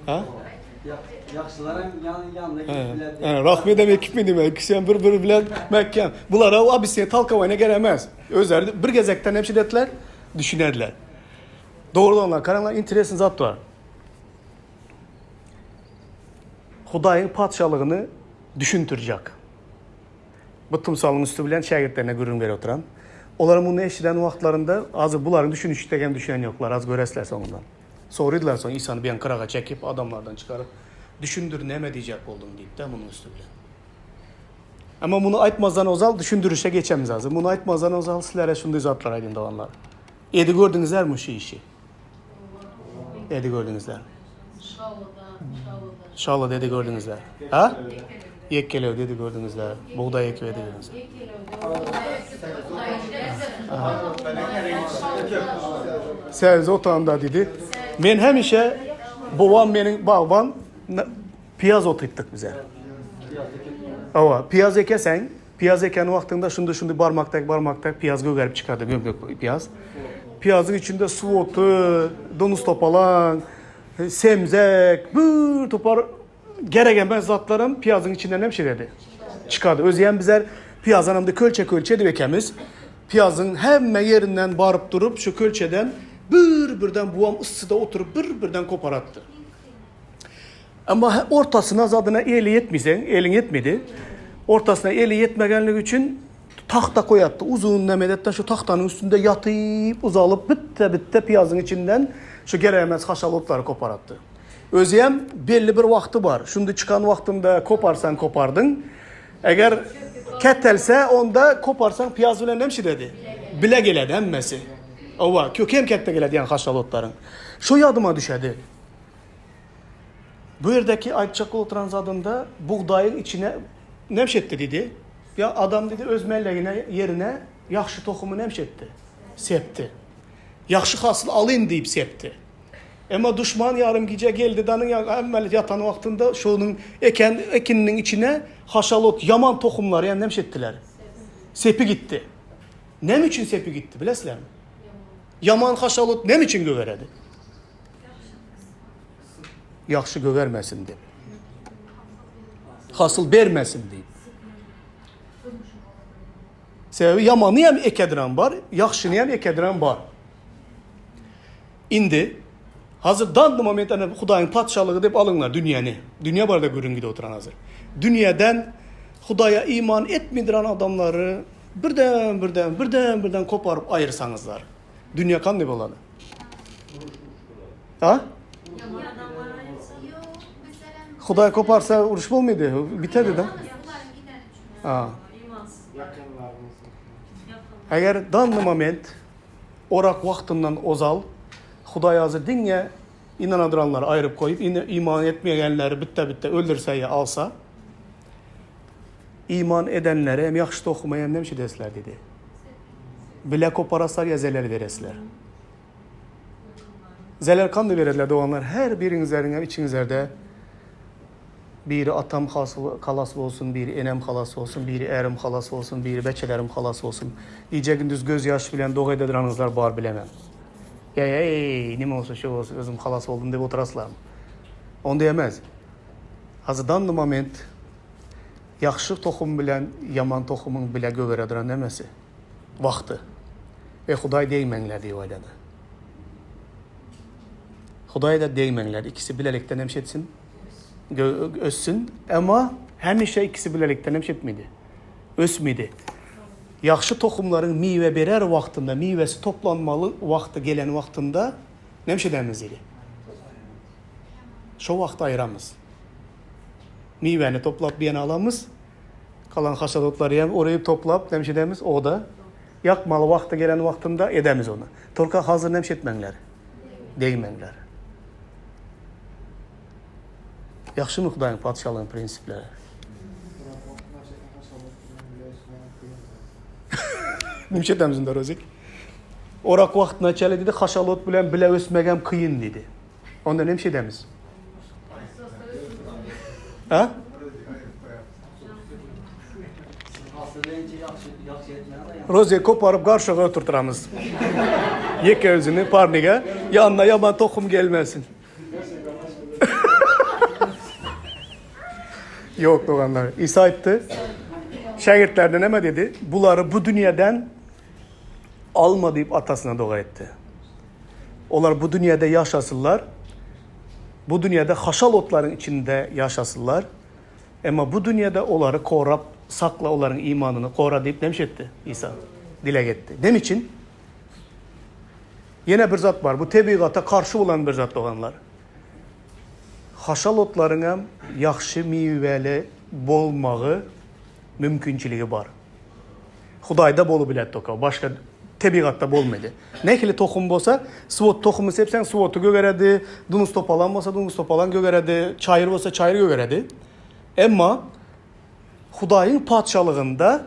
Ha? Ýagşylaram ýan ýanyna gidip biler. He, Rahmet hem ekip mi İkisi hem bir bir bilen mekkem. Bulara o abisi talkawayna gelemez. Özleri bir gezekten hepsi dediler, düşünerler. Dogry doganlar, garaňlar interesny zat bar. Hudaýyň patyşalygyny düşündirjek. Bu tymsalyň üsti bilen şägirtlerine gürrüň berip oturan. Olar muny eşiden wagtlarynda az bularyň düşünişi hem düşünen ýoklar, az göresler soňundan. Soradylar soň Isany bir gyraga çekip, adamlardan çykaryp, düşündir näme diýjek bolduň diýip-de munuň üsti bilen. Emma muny aýtmazdan ozal düşündirişe geçemiz azı. Muny aýtmazdan ozal sizlere şunday zatlar aýdyn doganlar. Edi gördüňizlermi şu işi? Edi gördüňizler. Şalyda edi gördüňizler. Ha? Ýekkelewde edi gördüňizler. Bugdaý ekip edi gördüňizler. Säwzi otanda diýdi. Men hemişe bobam meniň bagban piýaz otytdyk bize. Hawa, piýaz ekeseň, Piýaz eken wagtyňda şundy-şundy barmakdak barmakdak piýaz gögerip çykardy, göm-gök piýaz. Piýazyň içinde suw oty, donuz topalaň, semzek, bir topar gerek emes zatlaram piýazyň içinden hem şeýledi. Çykardy. Özüem bizler piýazanam-da kölçe-kölçe edip ekemiz. Piýazyň hemme ýerinden baryp durup, şu kölçeden bir-birden buam yssyda oturyp bir-birden koparatdy. Emma ortasyna zadyna eli ýetmeseň, eliň ýetmedi. Ortasyna eli ýetmegenligi üçin tagta koýatdy. Uzyn neme edetden şu tagtanyň üstünde ýatyp, uzalyp, bitde-bitde piýazyň içinden şu geregemez haşal otlary koparatdy. Özüem belli bir wagty bar. Şundi çykan wagtynda koparsaň kopardyň. Eger ketelse onda koparsaň piýaz bilen nem şidedi. Bile geledi hemmesi. Owa, köki hem ketde geledi ýaňy haşal otlaryň. Şu ýadyma düşedi. Bu ýerdäki aýtjak bolup oturan zadymda bugdaýyň içine nemş etdi diýdi. Ýa adam diýdi öz mellegine ýerine ýagşy tohumy nemş etdi. Sepdi. Ýagşy hasyl alyn diýip sepdi. Emma duşman ýarym gije geldi danyň ýa hemmeler ýatan wagtynda şonuň eken ekininiň içine haşal ot ýaman tohumlary ýa nemş etdiler. Sepi gitdi. Näme üçin sepi gitdi bilesizlermi? Ýaman haşal ot näme üçin gögeredi? Ýagşy gögermesin diýip. Hasyl bermesin diýip. Sebäbi ýamany hem ekediren bar, ýagşyny hem ekediren bar. Indi hazır danny moment ana Hudaýyň patyşalygy diýip alyňlar dünýäni. Dünýä barada gürrüň gidip oturan hazır. Dünýäden Hudaýa iman etmediren adamlary birden birden birden birden koparyp aýyrsaňyzlar. Dünýä kandy bolady? Ha? Hudaý koparsa uruş bolmaýdy, biterdi da. Ha. Eger danny moment orak wagtyndan ozal Hudaý hazır diňe inanadyranlary aýryp goýup, iman etmeýänleri bitde-bitde öldürse ýa alsa, iman edenlere hem ýagşy tohumy hem nemşe desler diýdi. Bile koparaslar ýa zelel beresler. Zelel kandy berediler doganlar her biriňizleriň hem içiňizlerde biri atam hasyl halas bolsun, biri enem halas bolsun, biri ärim halas bolsun, biri beçelerim halas bolsun. Gije gündüz göz ýaş bilen doga edediranyňyzlar bar bilemem. Ýa eý nime bolsa şo bolsun özüm halas boldum diýip oturaslarmy? Onday emez. Hazir danny moment ýagşy tohum bilen ýaman tohumyň bile gögerediren nemesi? Wagty. We Hudaý degmeňler diýip aýdady. Hudaý-da degmeňler, ikisi bilelikde nemşe etsin? Össün. Emma hemişe ikisi bilelikde nemşe etmedi? Ösmedi. Ýagşy tohumlaryň miwe berer wagtynda, miwesi toplanmaly wagty gelen wagtynda nemşe edemiz diýdi. Şo wagty aýramyz. Miwäni toplap bir ýana alamyz. Galan haşal-otlary hem oryp toplap nemşe edemiz, oda ýakmaly wagty gelen wagtynda edemiz ony. Tolka hazir nemşe etmeňler. Degmeňler. Ýagşymy Hudaýyň Patyşalygynyň prinsipleri? Nemşe edemiz indi Rozik? Orak wagtyna çenli diýdi, haşal-ot bilen bile ösmegem kyn diýdi. Onda nemşe edemiz? Ha? Roziýa koparyp garşyga oturtyramyz. Ýeke özüni parnige, ýanyna ýaman tohum gelmesin. Ýok doganlar. Isa aýtdy. Şägirtlerine näme dedi? Bulary bu dünýeden alma diýip atasyna doga etdi. Olar bu dünýede ýaşasynlar. Bu dünýede haşal otlaryň içinde ýaşasynlar. Emma bu dünýede olary korap sakla, olaryň imanyny gora diýip näme etdi Isa? Dileg etdi. Näme üçin? Ýene bir zat bar. Bu tebigata garşy bolan bir zat doganlar. Haşal otlaryň hem ýagşy miweli bolmagy mümkinçiligi bar. Hudaýda bolup biler toka. Başga. Tebigatda bolmady. Nähili tohum bolsa, suwot tohumy sepseň suwoty gögeredi, dunuz topalan bolsa dunuz topalan gögeredi, çaýyr bolsa çaýyr gögeredi. Emma Hudaýyň Patyşalygynda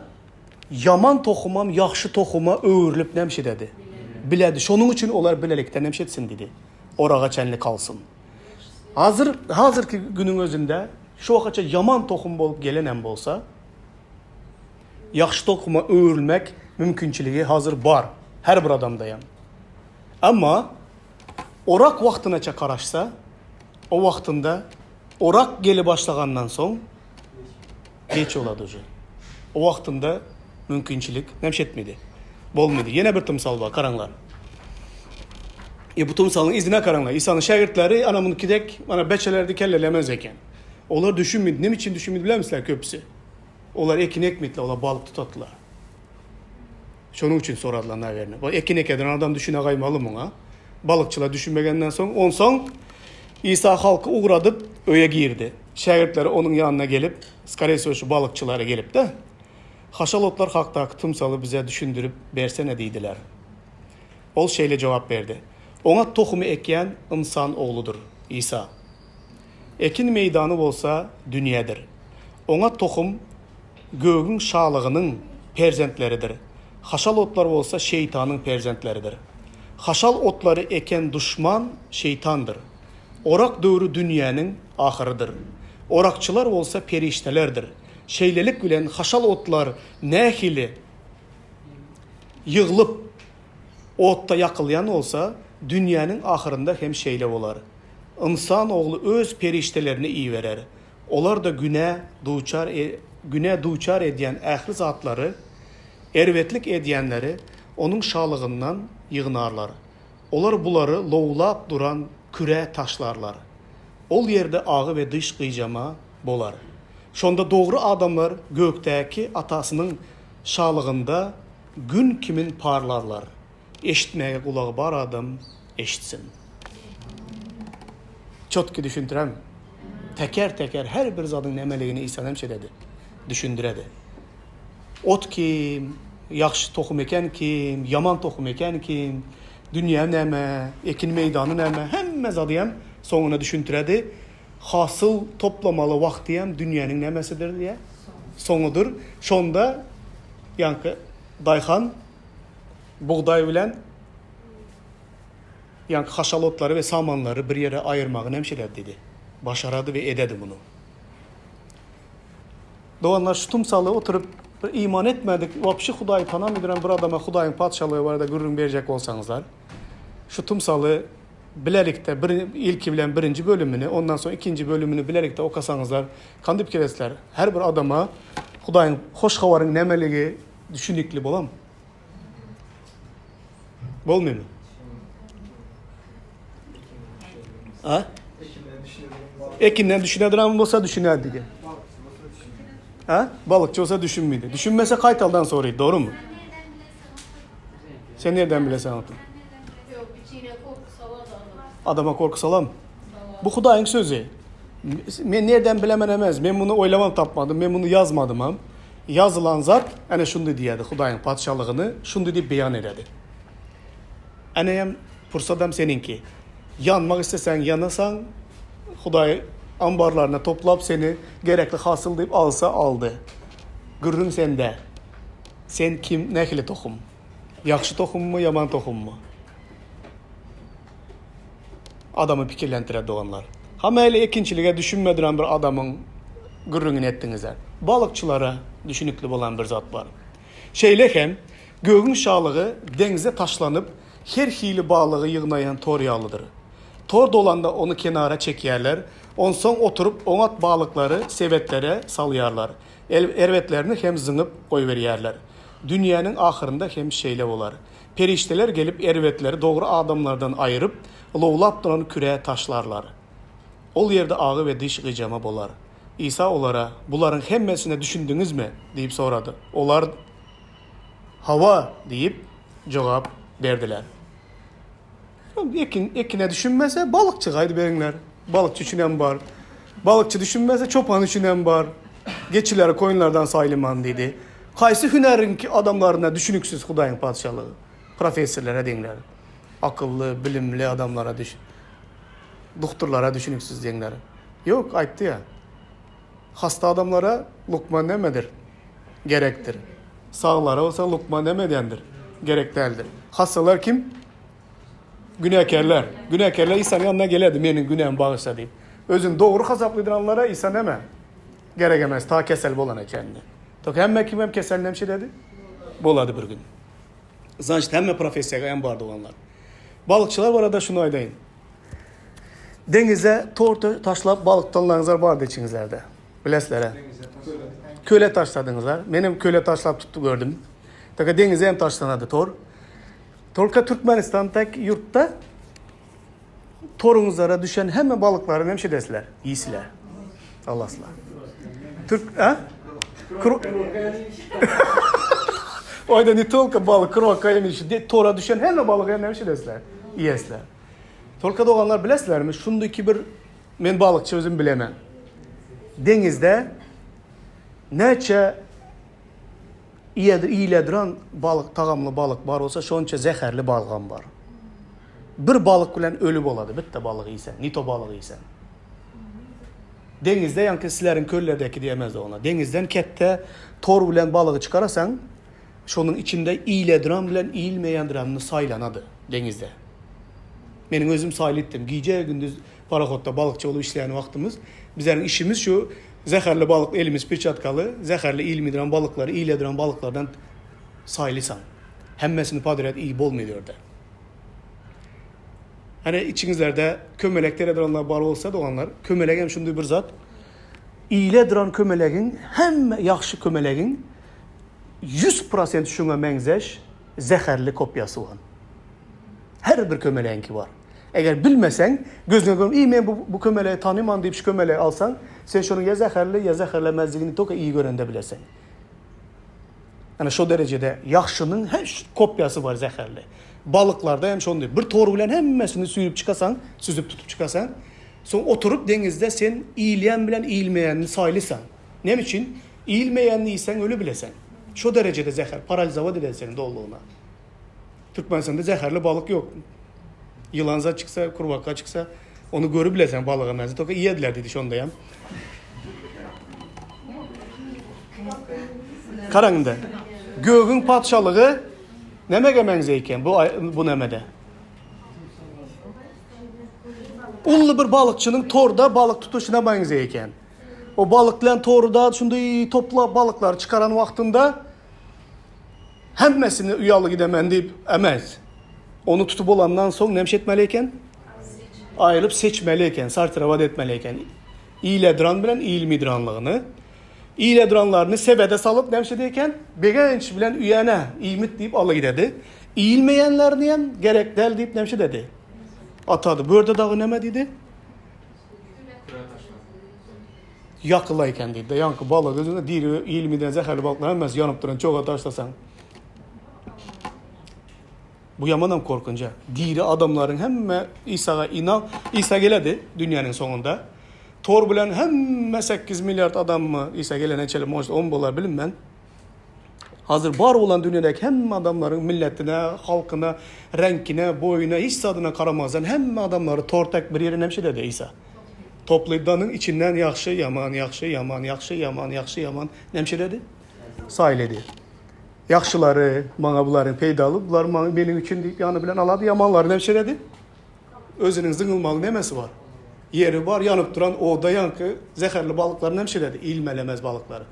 ýaman tohumam ýagşy tohuma öwrülip nämşededi? Biledi. Şonuň üçin olar bilelikde nämşetsin diýdi. Oraga çenli kalsyn. Hazir, hazirki günüň özünde şu wakaça ýaman tohum bolup gelenem bolsa, ýagşy tohuma öwrülmek mümkinçiligi hazir bar. Her bir adamdaýam. Emma orak wagtynaça garaşsa, o wagtynda orak geli başlagandan soň geç bolady uje. O wagtynda mümkinçilik näme etmedi? Bolmady. Ýene bir tymsal bar, garaňlar. E bu tymsalyň yzyna garaňlar. Isanyň şägirtleri ana muny kidek, ana beçelerdi kellelemez eken. Olar düşünmedi. Näme üçin düşünmedi bilermisizler köpüsi? Olar ekin ekmediler, olar balyk tutatdylar. Şonuň üçin soradylar nawerni. Bu ekin ekeden adam düşüne gaýmaly muňa. Balykçylar düşünmegenden soň, onsoň Isa halky ugradyp öýe girdi. Şägirtleri onuň ýanyna gelip, skoree wsego şu balykçylara gelip-de, Haşal otlar hakdaky tymsaly bize düşündirip bersene diýdiler. Ol şeýle jogap berdi, Oňat tohumy ekýän Ynsan Ogludyr, Isa. Ekin meýdany bolsa dünýädir. Oňat tohum Gögüň şalygynyň perzentleridir, haşal otlar bolsa şeýtanyň perzentleridir. Haşal otlary eken duşman şeýtandyr. Orak döwri dünýäniň ahyrydyr. Orakçylar bolsa perişdelerdir. Şeýlelik bilen haşal otlar nähili ýyglyp, otda ýakylýan bolsa, dünýäniň ahyrynda hem şeýle bolar. Ynsan Ogly Öz perişdelerini iberer. Olar-da günä duçar günä duçar edýän ähli zatlary, erbetlik edýänleri Onuň şalygyndan ýygnarlar. Olar bulary lowlap duran kürä taşlarlar. Ol ýerde agy we dyş gyjama bolar. Şonda dogry adamlar gökdäki Atasynyň şalygynda Gün kimin parlarlar. Eşitmäge gulagy bar adam eşitsin. Çotki düşündirem. Teker-teker her bir zadyň nämeligini Isa näme şeýledi? Düşündiredi. Ot kim, ýagşy tohum eken kim, ýaman tohum eken kim, dünýä näme, ekin meýdany näme, hemme zady hem soňuna düşündiredi. Hasyl toplamaly wagty hem dünýäniň nämesidir diýýär? Soňudyr. Şonda ýaňky daýhan bugdaý bilen ýaňky haşal otlary we samanlary bir ýere aýyrmagy näme şeýle diýdi. Başarady we ededi muny. Doganlar şu tymsaly oturyp bir iman etmedik, wapşi Hudaýy tanamydyran bir adama Hudaýyň patyşalygy barada gürrüň berjek bolsaňyzlar, şu tymsaly bilelikde bir ilki bilen birinji bölümini, ondan soň ikinji bölümini bilelikde okasaňyzlar, kandyp kelesizler? Her bir adama Hudaýyň hoş habaryň nämeligi düşünikli bolam. Bolmaýmy? A? Ekinden düşünedir bolsa düşüner diýdi. Ha? Balykçy bolsa düşünmeydi. Düşünmese kaytaldan soraydı, doğru mu? Sen nereden bilesen otur? Yok, içine korku salar da adam. Adama korku salam. Bu Hudaýyň sözi. Men nereden bilemen emez. Men bunu oýlamam tapmadym. Men bunu ýazmadym hem. Ýazylan zat ene şundy diýýärdi Hudaýyň patyşalygyny şundy diýip beýan ededi. Ene hem pursat hem seniňki. Ýanmak isleseň ýanasaň Hudaý ambarlaryna toplap seni gerekli hasyl diýip alsa aldy. Gürrüň sende. Sen kim nähili tohum? Ýagşy tohummy ýaman tohummy? Adamy pikirlendirer doganlar. Ha mäli ekinçilige düşünmediren bir adamyň gürrüňini etdiňizä. Balykçylara düşünikli bolan bir zat bar. Şeýle hem gögüň şalygy deňze taşlanyp her hili balygy ýygnaýan tor ýalydyr. Tor dolanda ony kenara çekýärler, onsoň oturyp oňat balyklary sebetlere salýarlar. Erbetlerini hem zyňyp goýberýärler. Dünýäniň ahyrynda hem şeýle bolar. Perişdeler gelip erbetleri dogry adamlardan aýryp, lowlap duran kürä taşlarlar. Ol ýerde agy we diş gyjama bolar. Isa olara, Bularyň hemmesine düşündiňizmi? diýip sorady. Olar, Hawa diýip jogap berdiler. Ekin, ekine düşünmese balykçy gaýdyberiňler. Balykçy üçinem bar. Balykçy düşünmese çopan üçinem bar. Geçileri koýunlardan saýlyman diýdi. Haýsy hünäriňki adamlaryna düşüniksiz Hudaýyň Patyşalygy? Professorlara deňler. Akylly, bilimli adamlara düş. Dukturlara düşüniksiz deňler. Ýok, aýtdy ýa. Hasta adamlara lukman nämedir? Gerekdir. Saglara bolsa lukman näme edýändir? Gerek däldir. Hassalar kim? Günäkärler. Günäkärler Isanyň ýanyna gelerdi, meniň günämi bagyşla diýip. Özüni dogry hasaplaýanlara Isa näme? Gerek emes, ta kesel bolana çenli. Tok hemme kim hem kesel näme şeýledi? Bolady bir gün. Значит, hemme professiýaga hem bar doganlar. Balykçylar barada şuny aýdaýyn. Deňize tor taşlap balyk tutanlaryňyzlar bardy içiňizlerde. Bilesizler-ä. Köle taşladyňyzlar. Men hem köle taşlap tutdy gördüm. Taka deňize hem taşlanady tor. Tolka Türkmenistandaky ýurtda toruňyzlara düşen hemme balyklary näme şedesizler? Iýsiler. Alaslar. Türk, a? Kro... Oýda ne tolka balyk, kroka emiş, tora düşen hemme balygy hem näme şedesizler? Iýesizler. Tolka doganlar bilesizlermi? Şundyky bir men balykçy özüm bilemen. Deňizde näçe Iýile duran balyk tagamly balyk bar bolsa şonça zäherli balygam bar. Bir balyk bilen öli bolady bitte balygy iýseň, nito balygy iýseň. Deňizde ýaňky sizleriň köllerdäki diýemezdi ona. Deňizden ketde tor bilen balygy çykarasaň, şonuň içinde iýile duran bilen iýilmeýän duranyny saýlanady deňizde. Meniň özüm saýlytdym. Gije gündüz Parohodda balykçy bolup işleýän wagtymyz bizleriň işimiz şu zäherli balyk elimiz perçatkaly zäherli iýilmeýän balyklary iýile duran balyklardan saýlysaň. Hemmesini podrýad iýip bolmaýar ýerde. Hany içiňizlerde kömelek dere duranlar bar bolsa doganlar, kömelek hem şunday bir zat. Iýile duran kömelegiň hemme ýagşy kömelegiň 100% şuňa meňzeş zäherli kopýasy bar. Her bir kömelegiňki bar. Eger bilmeseň, gözüňe görüp, iý men bu bu kömelegi tanyman diýip şu kömelegi alsaň, sen şonuň ýa zäherli, ýa zäherlemezligini toka iý görende bilersiň. Ana şo derejede ýagşynyň her kopýasy bar zäherli. Balyklarda hem şondy. Bir tor bilen hemmesini süýrüp çykasaň, süzüp tutup çykasaň, soň oturyp deňizde sen iýilýän bilen iýilmeýänini saýlysaň. Näme üçin? Iýilmeýänini iýseň öli bileseň. Şo derejede zäher, paralizowat eder seni dolulygyna. Türkmenistanda zäherli balyk ýok. Ýylan zat çyksa, kurbaka çyksa, ony görüp bilersiň balyga mäze. Toka iýediler diýdi şonda hem. Garaň indi. Gögüň patyşalygy nämege meňzeýär eken bu bu nämede? Uly bir balykçynyň torda balyk tutuşyna meňzeýär eken. O balyk bilen tory da şunday toplap balyklary çykaran wagtynda Hemmesini uýaly gidemen diýip emez. Ony tutup bolandan soň näme etmeli eken? Aýryp seçmeli eken, sortirowat etmeli eken. Iýle duran bilen iýilmi duranlygyny. Iýle duranlaryny sebede salyp näme etdi eken? Begenç bilen üýene iýmit diýip aly gidedi. Iýilmeýänlerini hem gerek däl diýip näme etdi? Atady. Bu ýerde dagy näme diýdi? Ýakyla eken diýdi. Ýaňky balyk özüne diri iýilmeden zäherli balyklar hemmesi ýanyp duran çoga taşlasaň. Bu ýamanam korkunja. Diri adamlaryň hemme Isaga inan, Isa geledi dünýäniň soňunda. Tor bilen hemme 8 milliard adammy Isa gelene çenli может 10 bolar bilinmän. Hazır bar bolan dünýädäki hemme adamlaryň milletine, halkyna, reňkine, boýuna hiç zadyna garamazdan hemme adamlary tor tek bir ýere näme ededi Isa? Toplaýyp danyň içinden ýagşy, ýaman, ýagşy, ýaman, ýagşy, ýaman, ýagşy, ýaman näme ededi? Saýlady. Ýagşylary maňa bularyň peýdaly, bular maňa meniň üçin diýip ýany bilen alady, ýamanlary näme ededi? Özüniň zyňylmaly nemesi bar? Ýeri bar, ýanyp duran oda ýaňky zäherli balyklary näme ededi? Iýilmelemez balyklary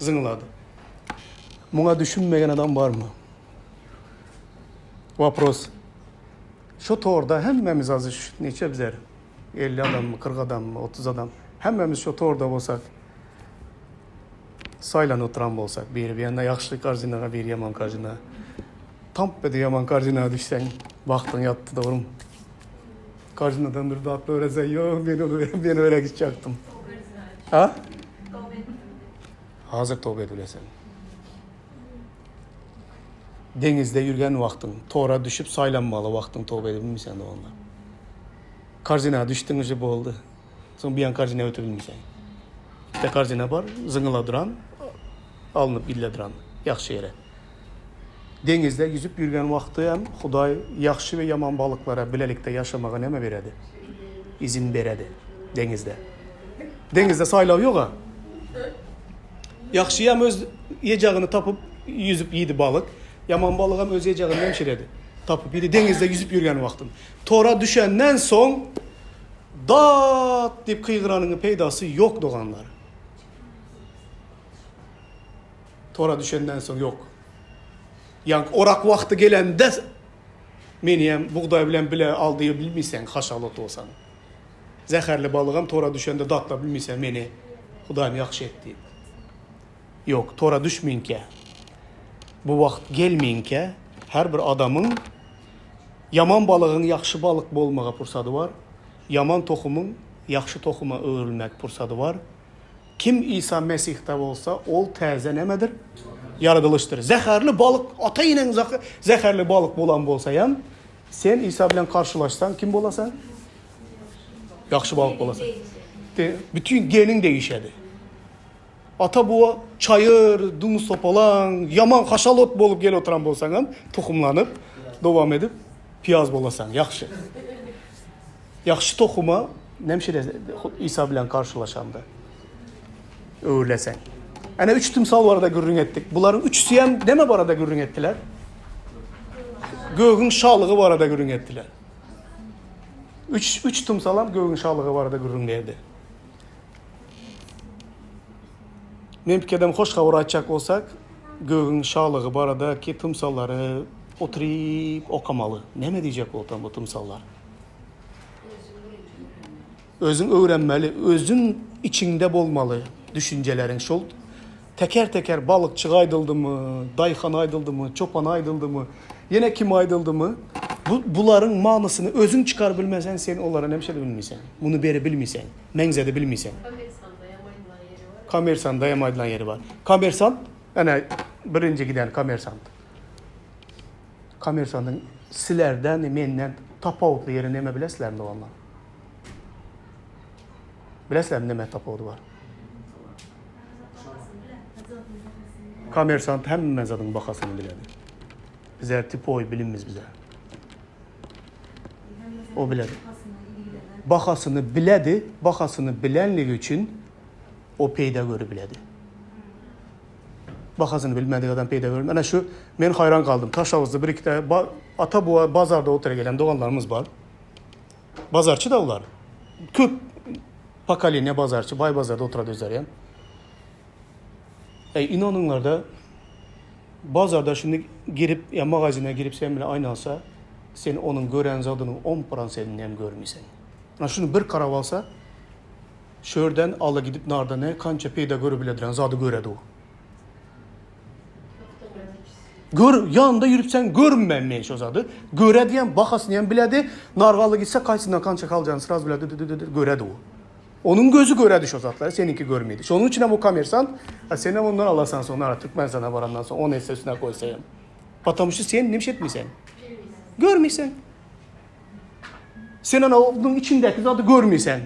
zyňylady. Muňa düşünmegen adam barmy? Wopros. Şu torda hemmemiz azy neçe bizler? 50 adammy, 40 adammy, 30 adam. Hemmemiz şu torda bolsak, saýlanyp oturan bolsak, biri bir ýanda ýagşy korzinaga, biri ýaman korzina. Tamp edip ýaman korzinaga düşseň, bagtyň ýatdy dogrum. Korzinadan bir zat öwrenseň, ýok, men ony men öyle gitjekdim. Ha? Hazır toba edip bileseň. Deňizde ýürgen wagtyň, tora düşüp saýlanmaly wagtyň toba edip bilmeýsen onda. Korzina düşdüň uje boldy. Soň bir ýan korzina ötüp bilmeýsen. Bitte korzina bar, zyňyla duran, alnyp gidile duran ýagşy ýere. Deňizde ýüzüp ýürgen wagty hem Hudaý ýagşy we ýaman balyklara bilelikde ýaşamaga näme beredi? Izin beredi. Deňizde. Deňizde saýlaw ýog-a. Ýagşy hem öz ýejagini tapyp ýüzüp ýedi balyk. Ýaman balygam öz ýejagini nemşiredi. Tapyp ýedi deňizde ýüzüp ýürgen wagtyn. Tora düşenden soň dat diýip gygyranyňy peýdasy ýok doganlar. Tora düşenden soň ýok. Ýaňky orak wagty gelende meni hem bugdaý bilen bile al diýip bilmeýseň, haşal ot bolsaň. Zäherli balygam tora düşende datlap bilmeýseň meni Hudaýym ýagşy et diýip. Ýok, tora düşmeýinkä, bu wagt gelmeýinkä her bir adamyň ýaman balygyň ýagşy balyk bolmaga pursady bar, ýaman tohumyň ýagşy tohuma öwrülmek pursady bar. Kim Isa Mesihde bolsa, ol täze nämedir? Ýaradylyşdyr. Zäherli balyk, ata-eneň zäherli balyk bolan bolsaýam, sen Isa bilen garşylaşsaň kim bolasaň? Ýagşy balyk bolasaň. Bütin geniň degişedi. Ata-buwa çaýyr, dumuz topalaň, ýaman haşal ot bolup gelip oturan bolsaňam, tohumlanyp, dowam edip, piýaz bolasaň, ýagşy. Ýagşy tohuma nemşire Isa bilen garşylaşanda öwrüleseň. Ene üç tymsal barada gürrüň etdik. Bularyň üçüsi hem neme barada gürrüň etdiler? Gögüň şalygy barada gürrüň etdiler. Üç, üç tymsalam gögüň şalygy barada gürrüň berdi. Men pikirdem hoş habar aýtjak bolsak, gögüň şalygy baradaky tymsallary oturyp okamaly. Näme diýjek boltam bu tymsallar? Özüň öwrenmeli, özüň içiňde bolmaly düşünjeleriň şol teker-teker balykçy aýdyldymy, daýhan aýdyldymy, çopan aýdyldymy, ýene kim aýdyldymy, bu bularyň manysyny özüň çykaryp bilmeseň, sen olara näme şeýle bilmeýseň, muny bere bilmeýseň, meňzede bilmeýseň. Kommersanda hem aýdylan ýeri bar. Kommersanda hem aýdylan ýeri bar. Kommersant, ene birinji giden kommersant. Kommersantyň sizlerden, menden tapawutly ýeri näme bilesizlermi doganlar? Bilesizlermi näme tapawudy bar? Kommersant hemme zadyň bahasyny biledi. Bizler tipoý bilimimiz bize. O biledi. Bahasyny biledi, bahasyny bilenligi üçin o peýda görüp biledi. Bahasyny bilmedik adam peýda görmez. Ana şu men haýran galdym. Taşawuzda bir iki tane ata buwa bazarda otura gelen doganlarymyz bar. Bazarçy da olar. Köp pokoleniýa bazarçy, baý bazarda oturady özleri hem. Ey inanyňlarda bazarda şimdi girip ya magazine girip sen bile aýnalsa, sen onuň gören zadynyň 10 prosenini hem görmeýseň. Ana şuny bir karap alsa, şörden ala gidip narda ne kança peýda görüp bilediren zady göredi o. Gör, ýanynda ýürüp sen görünmän men şo zady. Göre diýen bahasyny hem biledi. Nargaly gitse kaýsyndan kança kaljagyny sraz biledi, göredi o. Onuň gözi göredi şo zatlary, seniňki görmedi. Şonuň üçin hem o kommersant, a sen hem ondan alasan soň nara Türkmenistana barandan soň 10 esse üstüne koýsa hem. Потому что sen nimş etmeýsen. Görmeýsen. Sen ana onuň içindäki zady görmeýsen.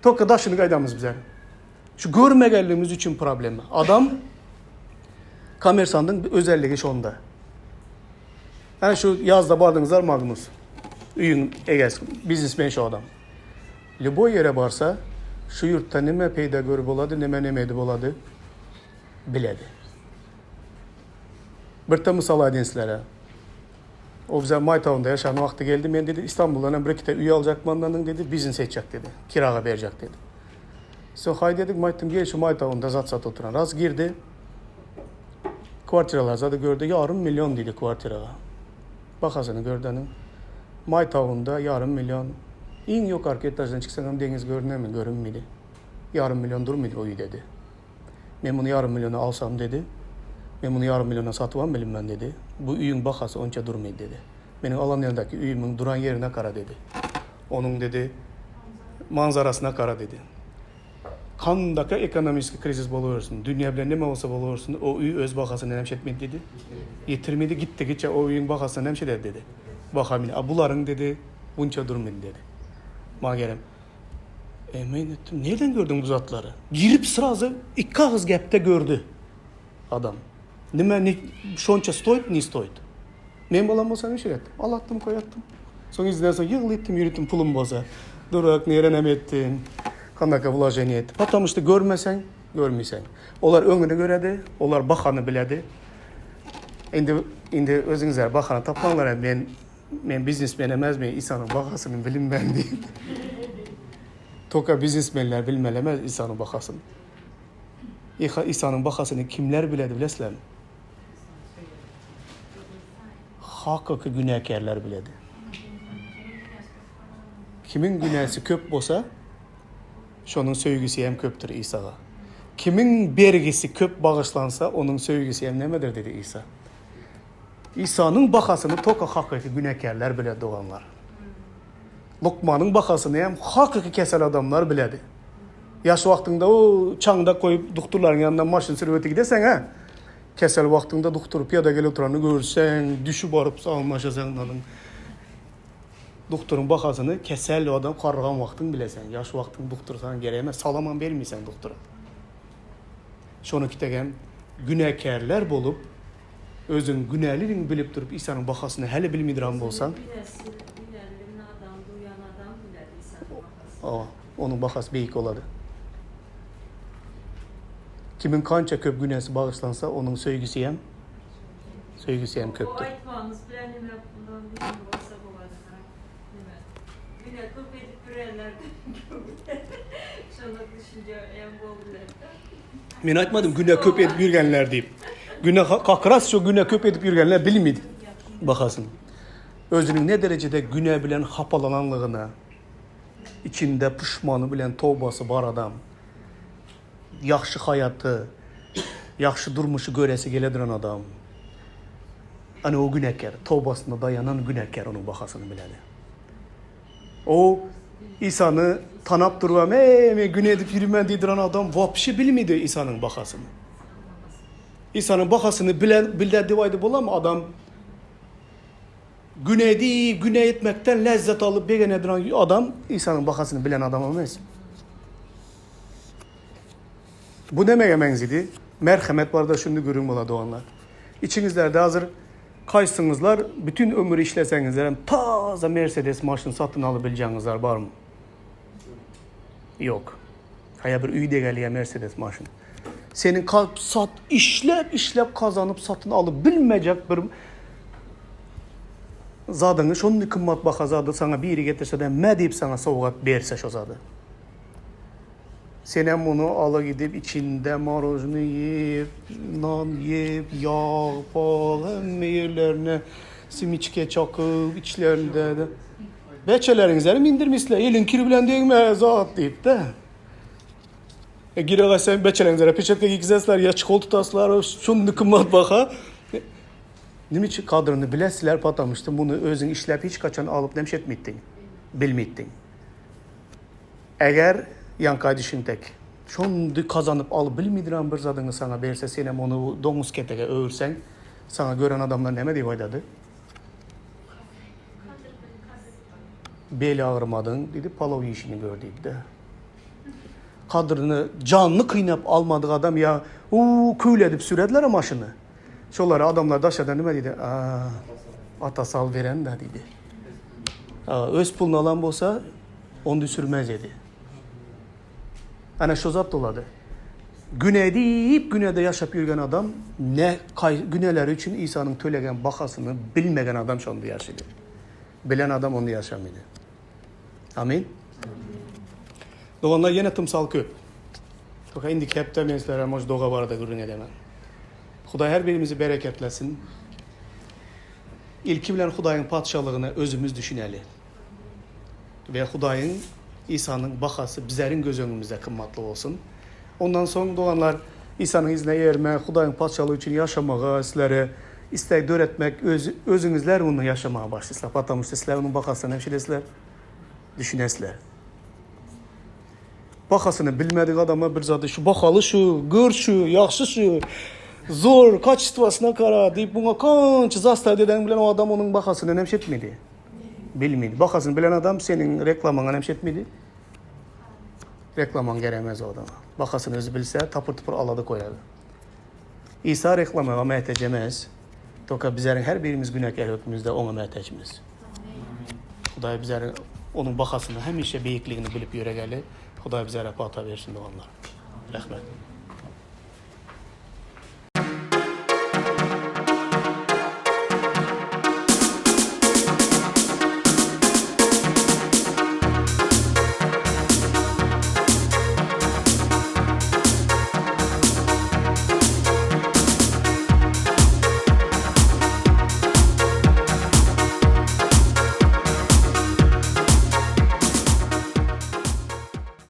Toka daşyny gaýdamyz bize. Şu görmegenligimiz üçin problema. Adam kommersantyň özelligi şonda. Yani şu yazda bardyňyzlar Magnus. Öýüň egesi, biznesmen şu adam. Lýuboý ýere barsa, şu ýurtda nime peýda görüp bolady, nime neme edip bolady biledi. Birte mysal aýdyn sizlere. O bize Maýtawynda ýaşan wagty geldi, men dedi Istanbuldan hem bir ikite öý aljak mandan dedi, biznes etjek dedi, kiraga berjek dedi. Soň haý dedik, maýtdym gel şu Maýtawynda zat sat oturan. Raz girdi. Kwartiralar zady gördi, ýarym million diýdi kwartiraga. Bahasyny gördeniň. Maýtawynda ýarym million. Iň ýokarky etaždan çyksaňam deňiz görünermi, görünmedi. Ýarym million durmady o öýdedi. Men muny ýarym milliona alsam dedi. Men muny ýarym milliona satybam bilinmen dedi. Bu öýüň bahasy onça durmady dedi. Meniň alan ýerdäki öýümiň duran ýerine gara dedi. Onuň dedi manzarasyna gara dedi. Kandaka ekonomiski krizis bolubersin, dünýä bilen neme bolsa bolubersin, o öý öz bahasyny näme etmedi dedi. Ýetirmedi, gitdigiçe o öýüň bahasyny näme eder dedi. Baha mine. A bularyň dedi, bunça durmady dedi. Maňa gelip, E men etdim, nereden gördüň bu zatlary? Girip srazy iki agyz gepde gördü adam. Nime ne şonça stoýt ne stoýt. Men bolan bolsam işe etdim. Alatdym koýatdym. Soň izden soň ýyglytdym ýüritdim pulum bolsa. Durak nerenem etdim. Kandaka wloženiýe etdim. Потому что görmeseň görmeýseň. Olar öňüni göredi, olar bahany biledi. Indi indi özüňizler bahany tapmaňlar men men biznesmen emes men Isanyň bahasyny bilinmän diýip. Toka biznesmenler bilmeli emes Isanyň bahasyny. Isanyň bahasyny kimler biledi bilesizlermi? Hakyky günäkärler biledi. Kimiň günäsi köp bolsa, şonuň söýgüsi hem köpdür Isaga. Kimiň bergisi köp bagyşlansa, onuň söýgüsi hem nämedir diýdi Isa. Isanyň bahasyny toka hakyky günäkärler biledi doganlar. Lukmanyň bahasyny hem hakyky kesel adamlar biledi. Ýaş wagtyňda o çaňda goýup dukturlaryň ýanyndan maşyn sürüp öte gideseň-ä, kesel wagtyňda duktur pyýada gelip oturanyny görseň, düşüp baryp salamlaşasaň onuň. Dukturyň bahasyny kesel adam garrygan wagtyň bileseň. Ýaş wagtyň duktur saňa gerek emes, salamam bermeýseň duktura. Şonuň kitegem günäkärler bolup, özüň günälidigiňi bilip durup Isanyň bahasyny häli bilmeýdiran bolsaň. Günälidigini adam duýan adam biler Isanyň bahasyny. Hawa, onuň bahasy beýik bolady. Kimiň kança köp günäsi bagyşlansa, onuň söýgüsi hem söýgüsi hem O köpdür. aýtmagyňyz bilen neme bundan gürrüň bolsa bolady ha. Neme günä köp edip ýörenlerden şonda düşünje hem bolubiler-de. Men aýtmadym günä köp edip ýürgenler diýip. Günä kak ras şo günä köp edip ýürgenler bilmedi bahasyny. Özüniň ne derejede günä bilen hapalananlygyna içinde puşmany bilen towbasy bar adam ýagşy haýaty, ýagşy durmuşy göresi geleduran adam. Ana o günäkär, towbasyna daýanan günäkär onuň bahasyny bileli. O Isany tanap durubam, Eý, men güne edip ýürümän diýip duran adam wapşe bilmedi Isanyň bahasyny. Isanyň bahasyny bilen bilde diýip aýdyp bolarmy adam güne edip, güne etmekden lezzet alyp begene duran adam Isanyň bahasyny bilen adam emes. Bu nämege meňzedi? Merhemet barada şuny gürrüň bolar doganlar. Içiňizlerde hazir Kaýsyňyzlar bütin ömür işleseňizlerem taza Mersedes maşyn satyn alyp biljeňizler barmy? Ýok. Haýa bir öý degelýä Mersedes maşyn. Seniň kalp sat işläp işläp kazanyp satyn alyp bilmejek bir zadyňy şondy kymmat baha zady saňa biri getirsede mä diýip saňa sowgat berse şo zady. Senem muny ala gidip içinde marožny iýip, nan iýip, ýag, pag hemme ýerlerine simiçke çakyp içlerinde beçeleriňizleri mindirmisler eliň kiri bilen degme zat diýip-de. E, girega sen beçeleriňizlere peçetke giýgizesler ýa çkol tutaslar şundy kymmat baha. Nime üçin kadryny bilesizler patamyşda muny özüň işläp hiç kaçan alyp nemş etmeýtdiň bilmeýtdiň. Eger, ýaňky aýdyşyň dek, şondy gazanyp alyp bilmeýdiren bir zadyňy saňa berse, senem ony doňuz ketege öwürseň, saňa gören adamlar näme diýip aýdady? Beli agyrmadyň diýdi, palaw iýişini gör diýdi-de. Kadryny, janyny kynap almadyk adam ýa u köwledip sürediler-ä maşyny. Şolary adamlar daşardan nime diýdi? A, ata sal beren-dä diýdi. Öz puluny alan bolsa, Ony sürmez edi. Ana şo zat bolady. Güne diýip günede ýaşap ýörgen adam ne güneleri üçin Isanyň tölegen bahasyny bilmegen adam şonda ýaşady. Bilen adam onda ýaşamady. Amin. Doganlar ýene tymsal köp. Toka indiki hepde men sizlere mož doga barada gürrüň edemen. Hudaý her birimizi bereketlesin. Ilki bilen Hudaýyň patyşalygyna özümiz düşüneli. We Hudaýyň, Isanyň bahasy bizleriň göz öňümizde gymmatly bolsun. Ondan soň, doganlar, Isanyň yzyna eýermek, Hudaýyň Patyşalygy üçin ýaşamaga sizlere isleg döretmek, öz, özüňizler muny ýaşamaga başlaýslar. Потому что sizler onuň bahasyna näme Düşünesizler. Bahasyny bilmedik adama bir zady şu bahaly şu, gör şu, ýagşy şu, zor, kaçestwasyna gara diýip muňa kança zastaw edeniň bilen o adam onuň bahasyny näme etmedi? Bilmedi. Bahasyny bilen adam seniň reklamaňa näme etmedi? Reklamaň geremez o adama. Bahasyny özi bilse tapyr-tupur alady koýady. Isa reklamaga mätäç emes. Toka bizleriň her birimiz günäkär hökmümizde oňa mätäçmiz. Hudaý bizleriň onuň bahasyny hemişe beýikligini bilip ýöregeli. Hudaý bizlere pata bersin doganlar. Rahmet.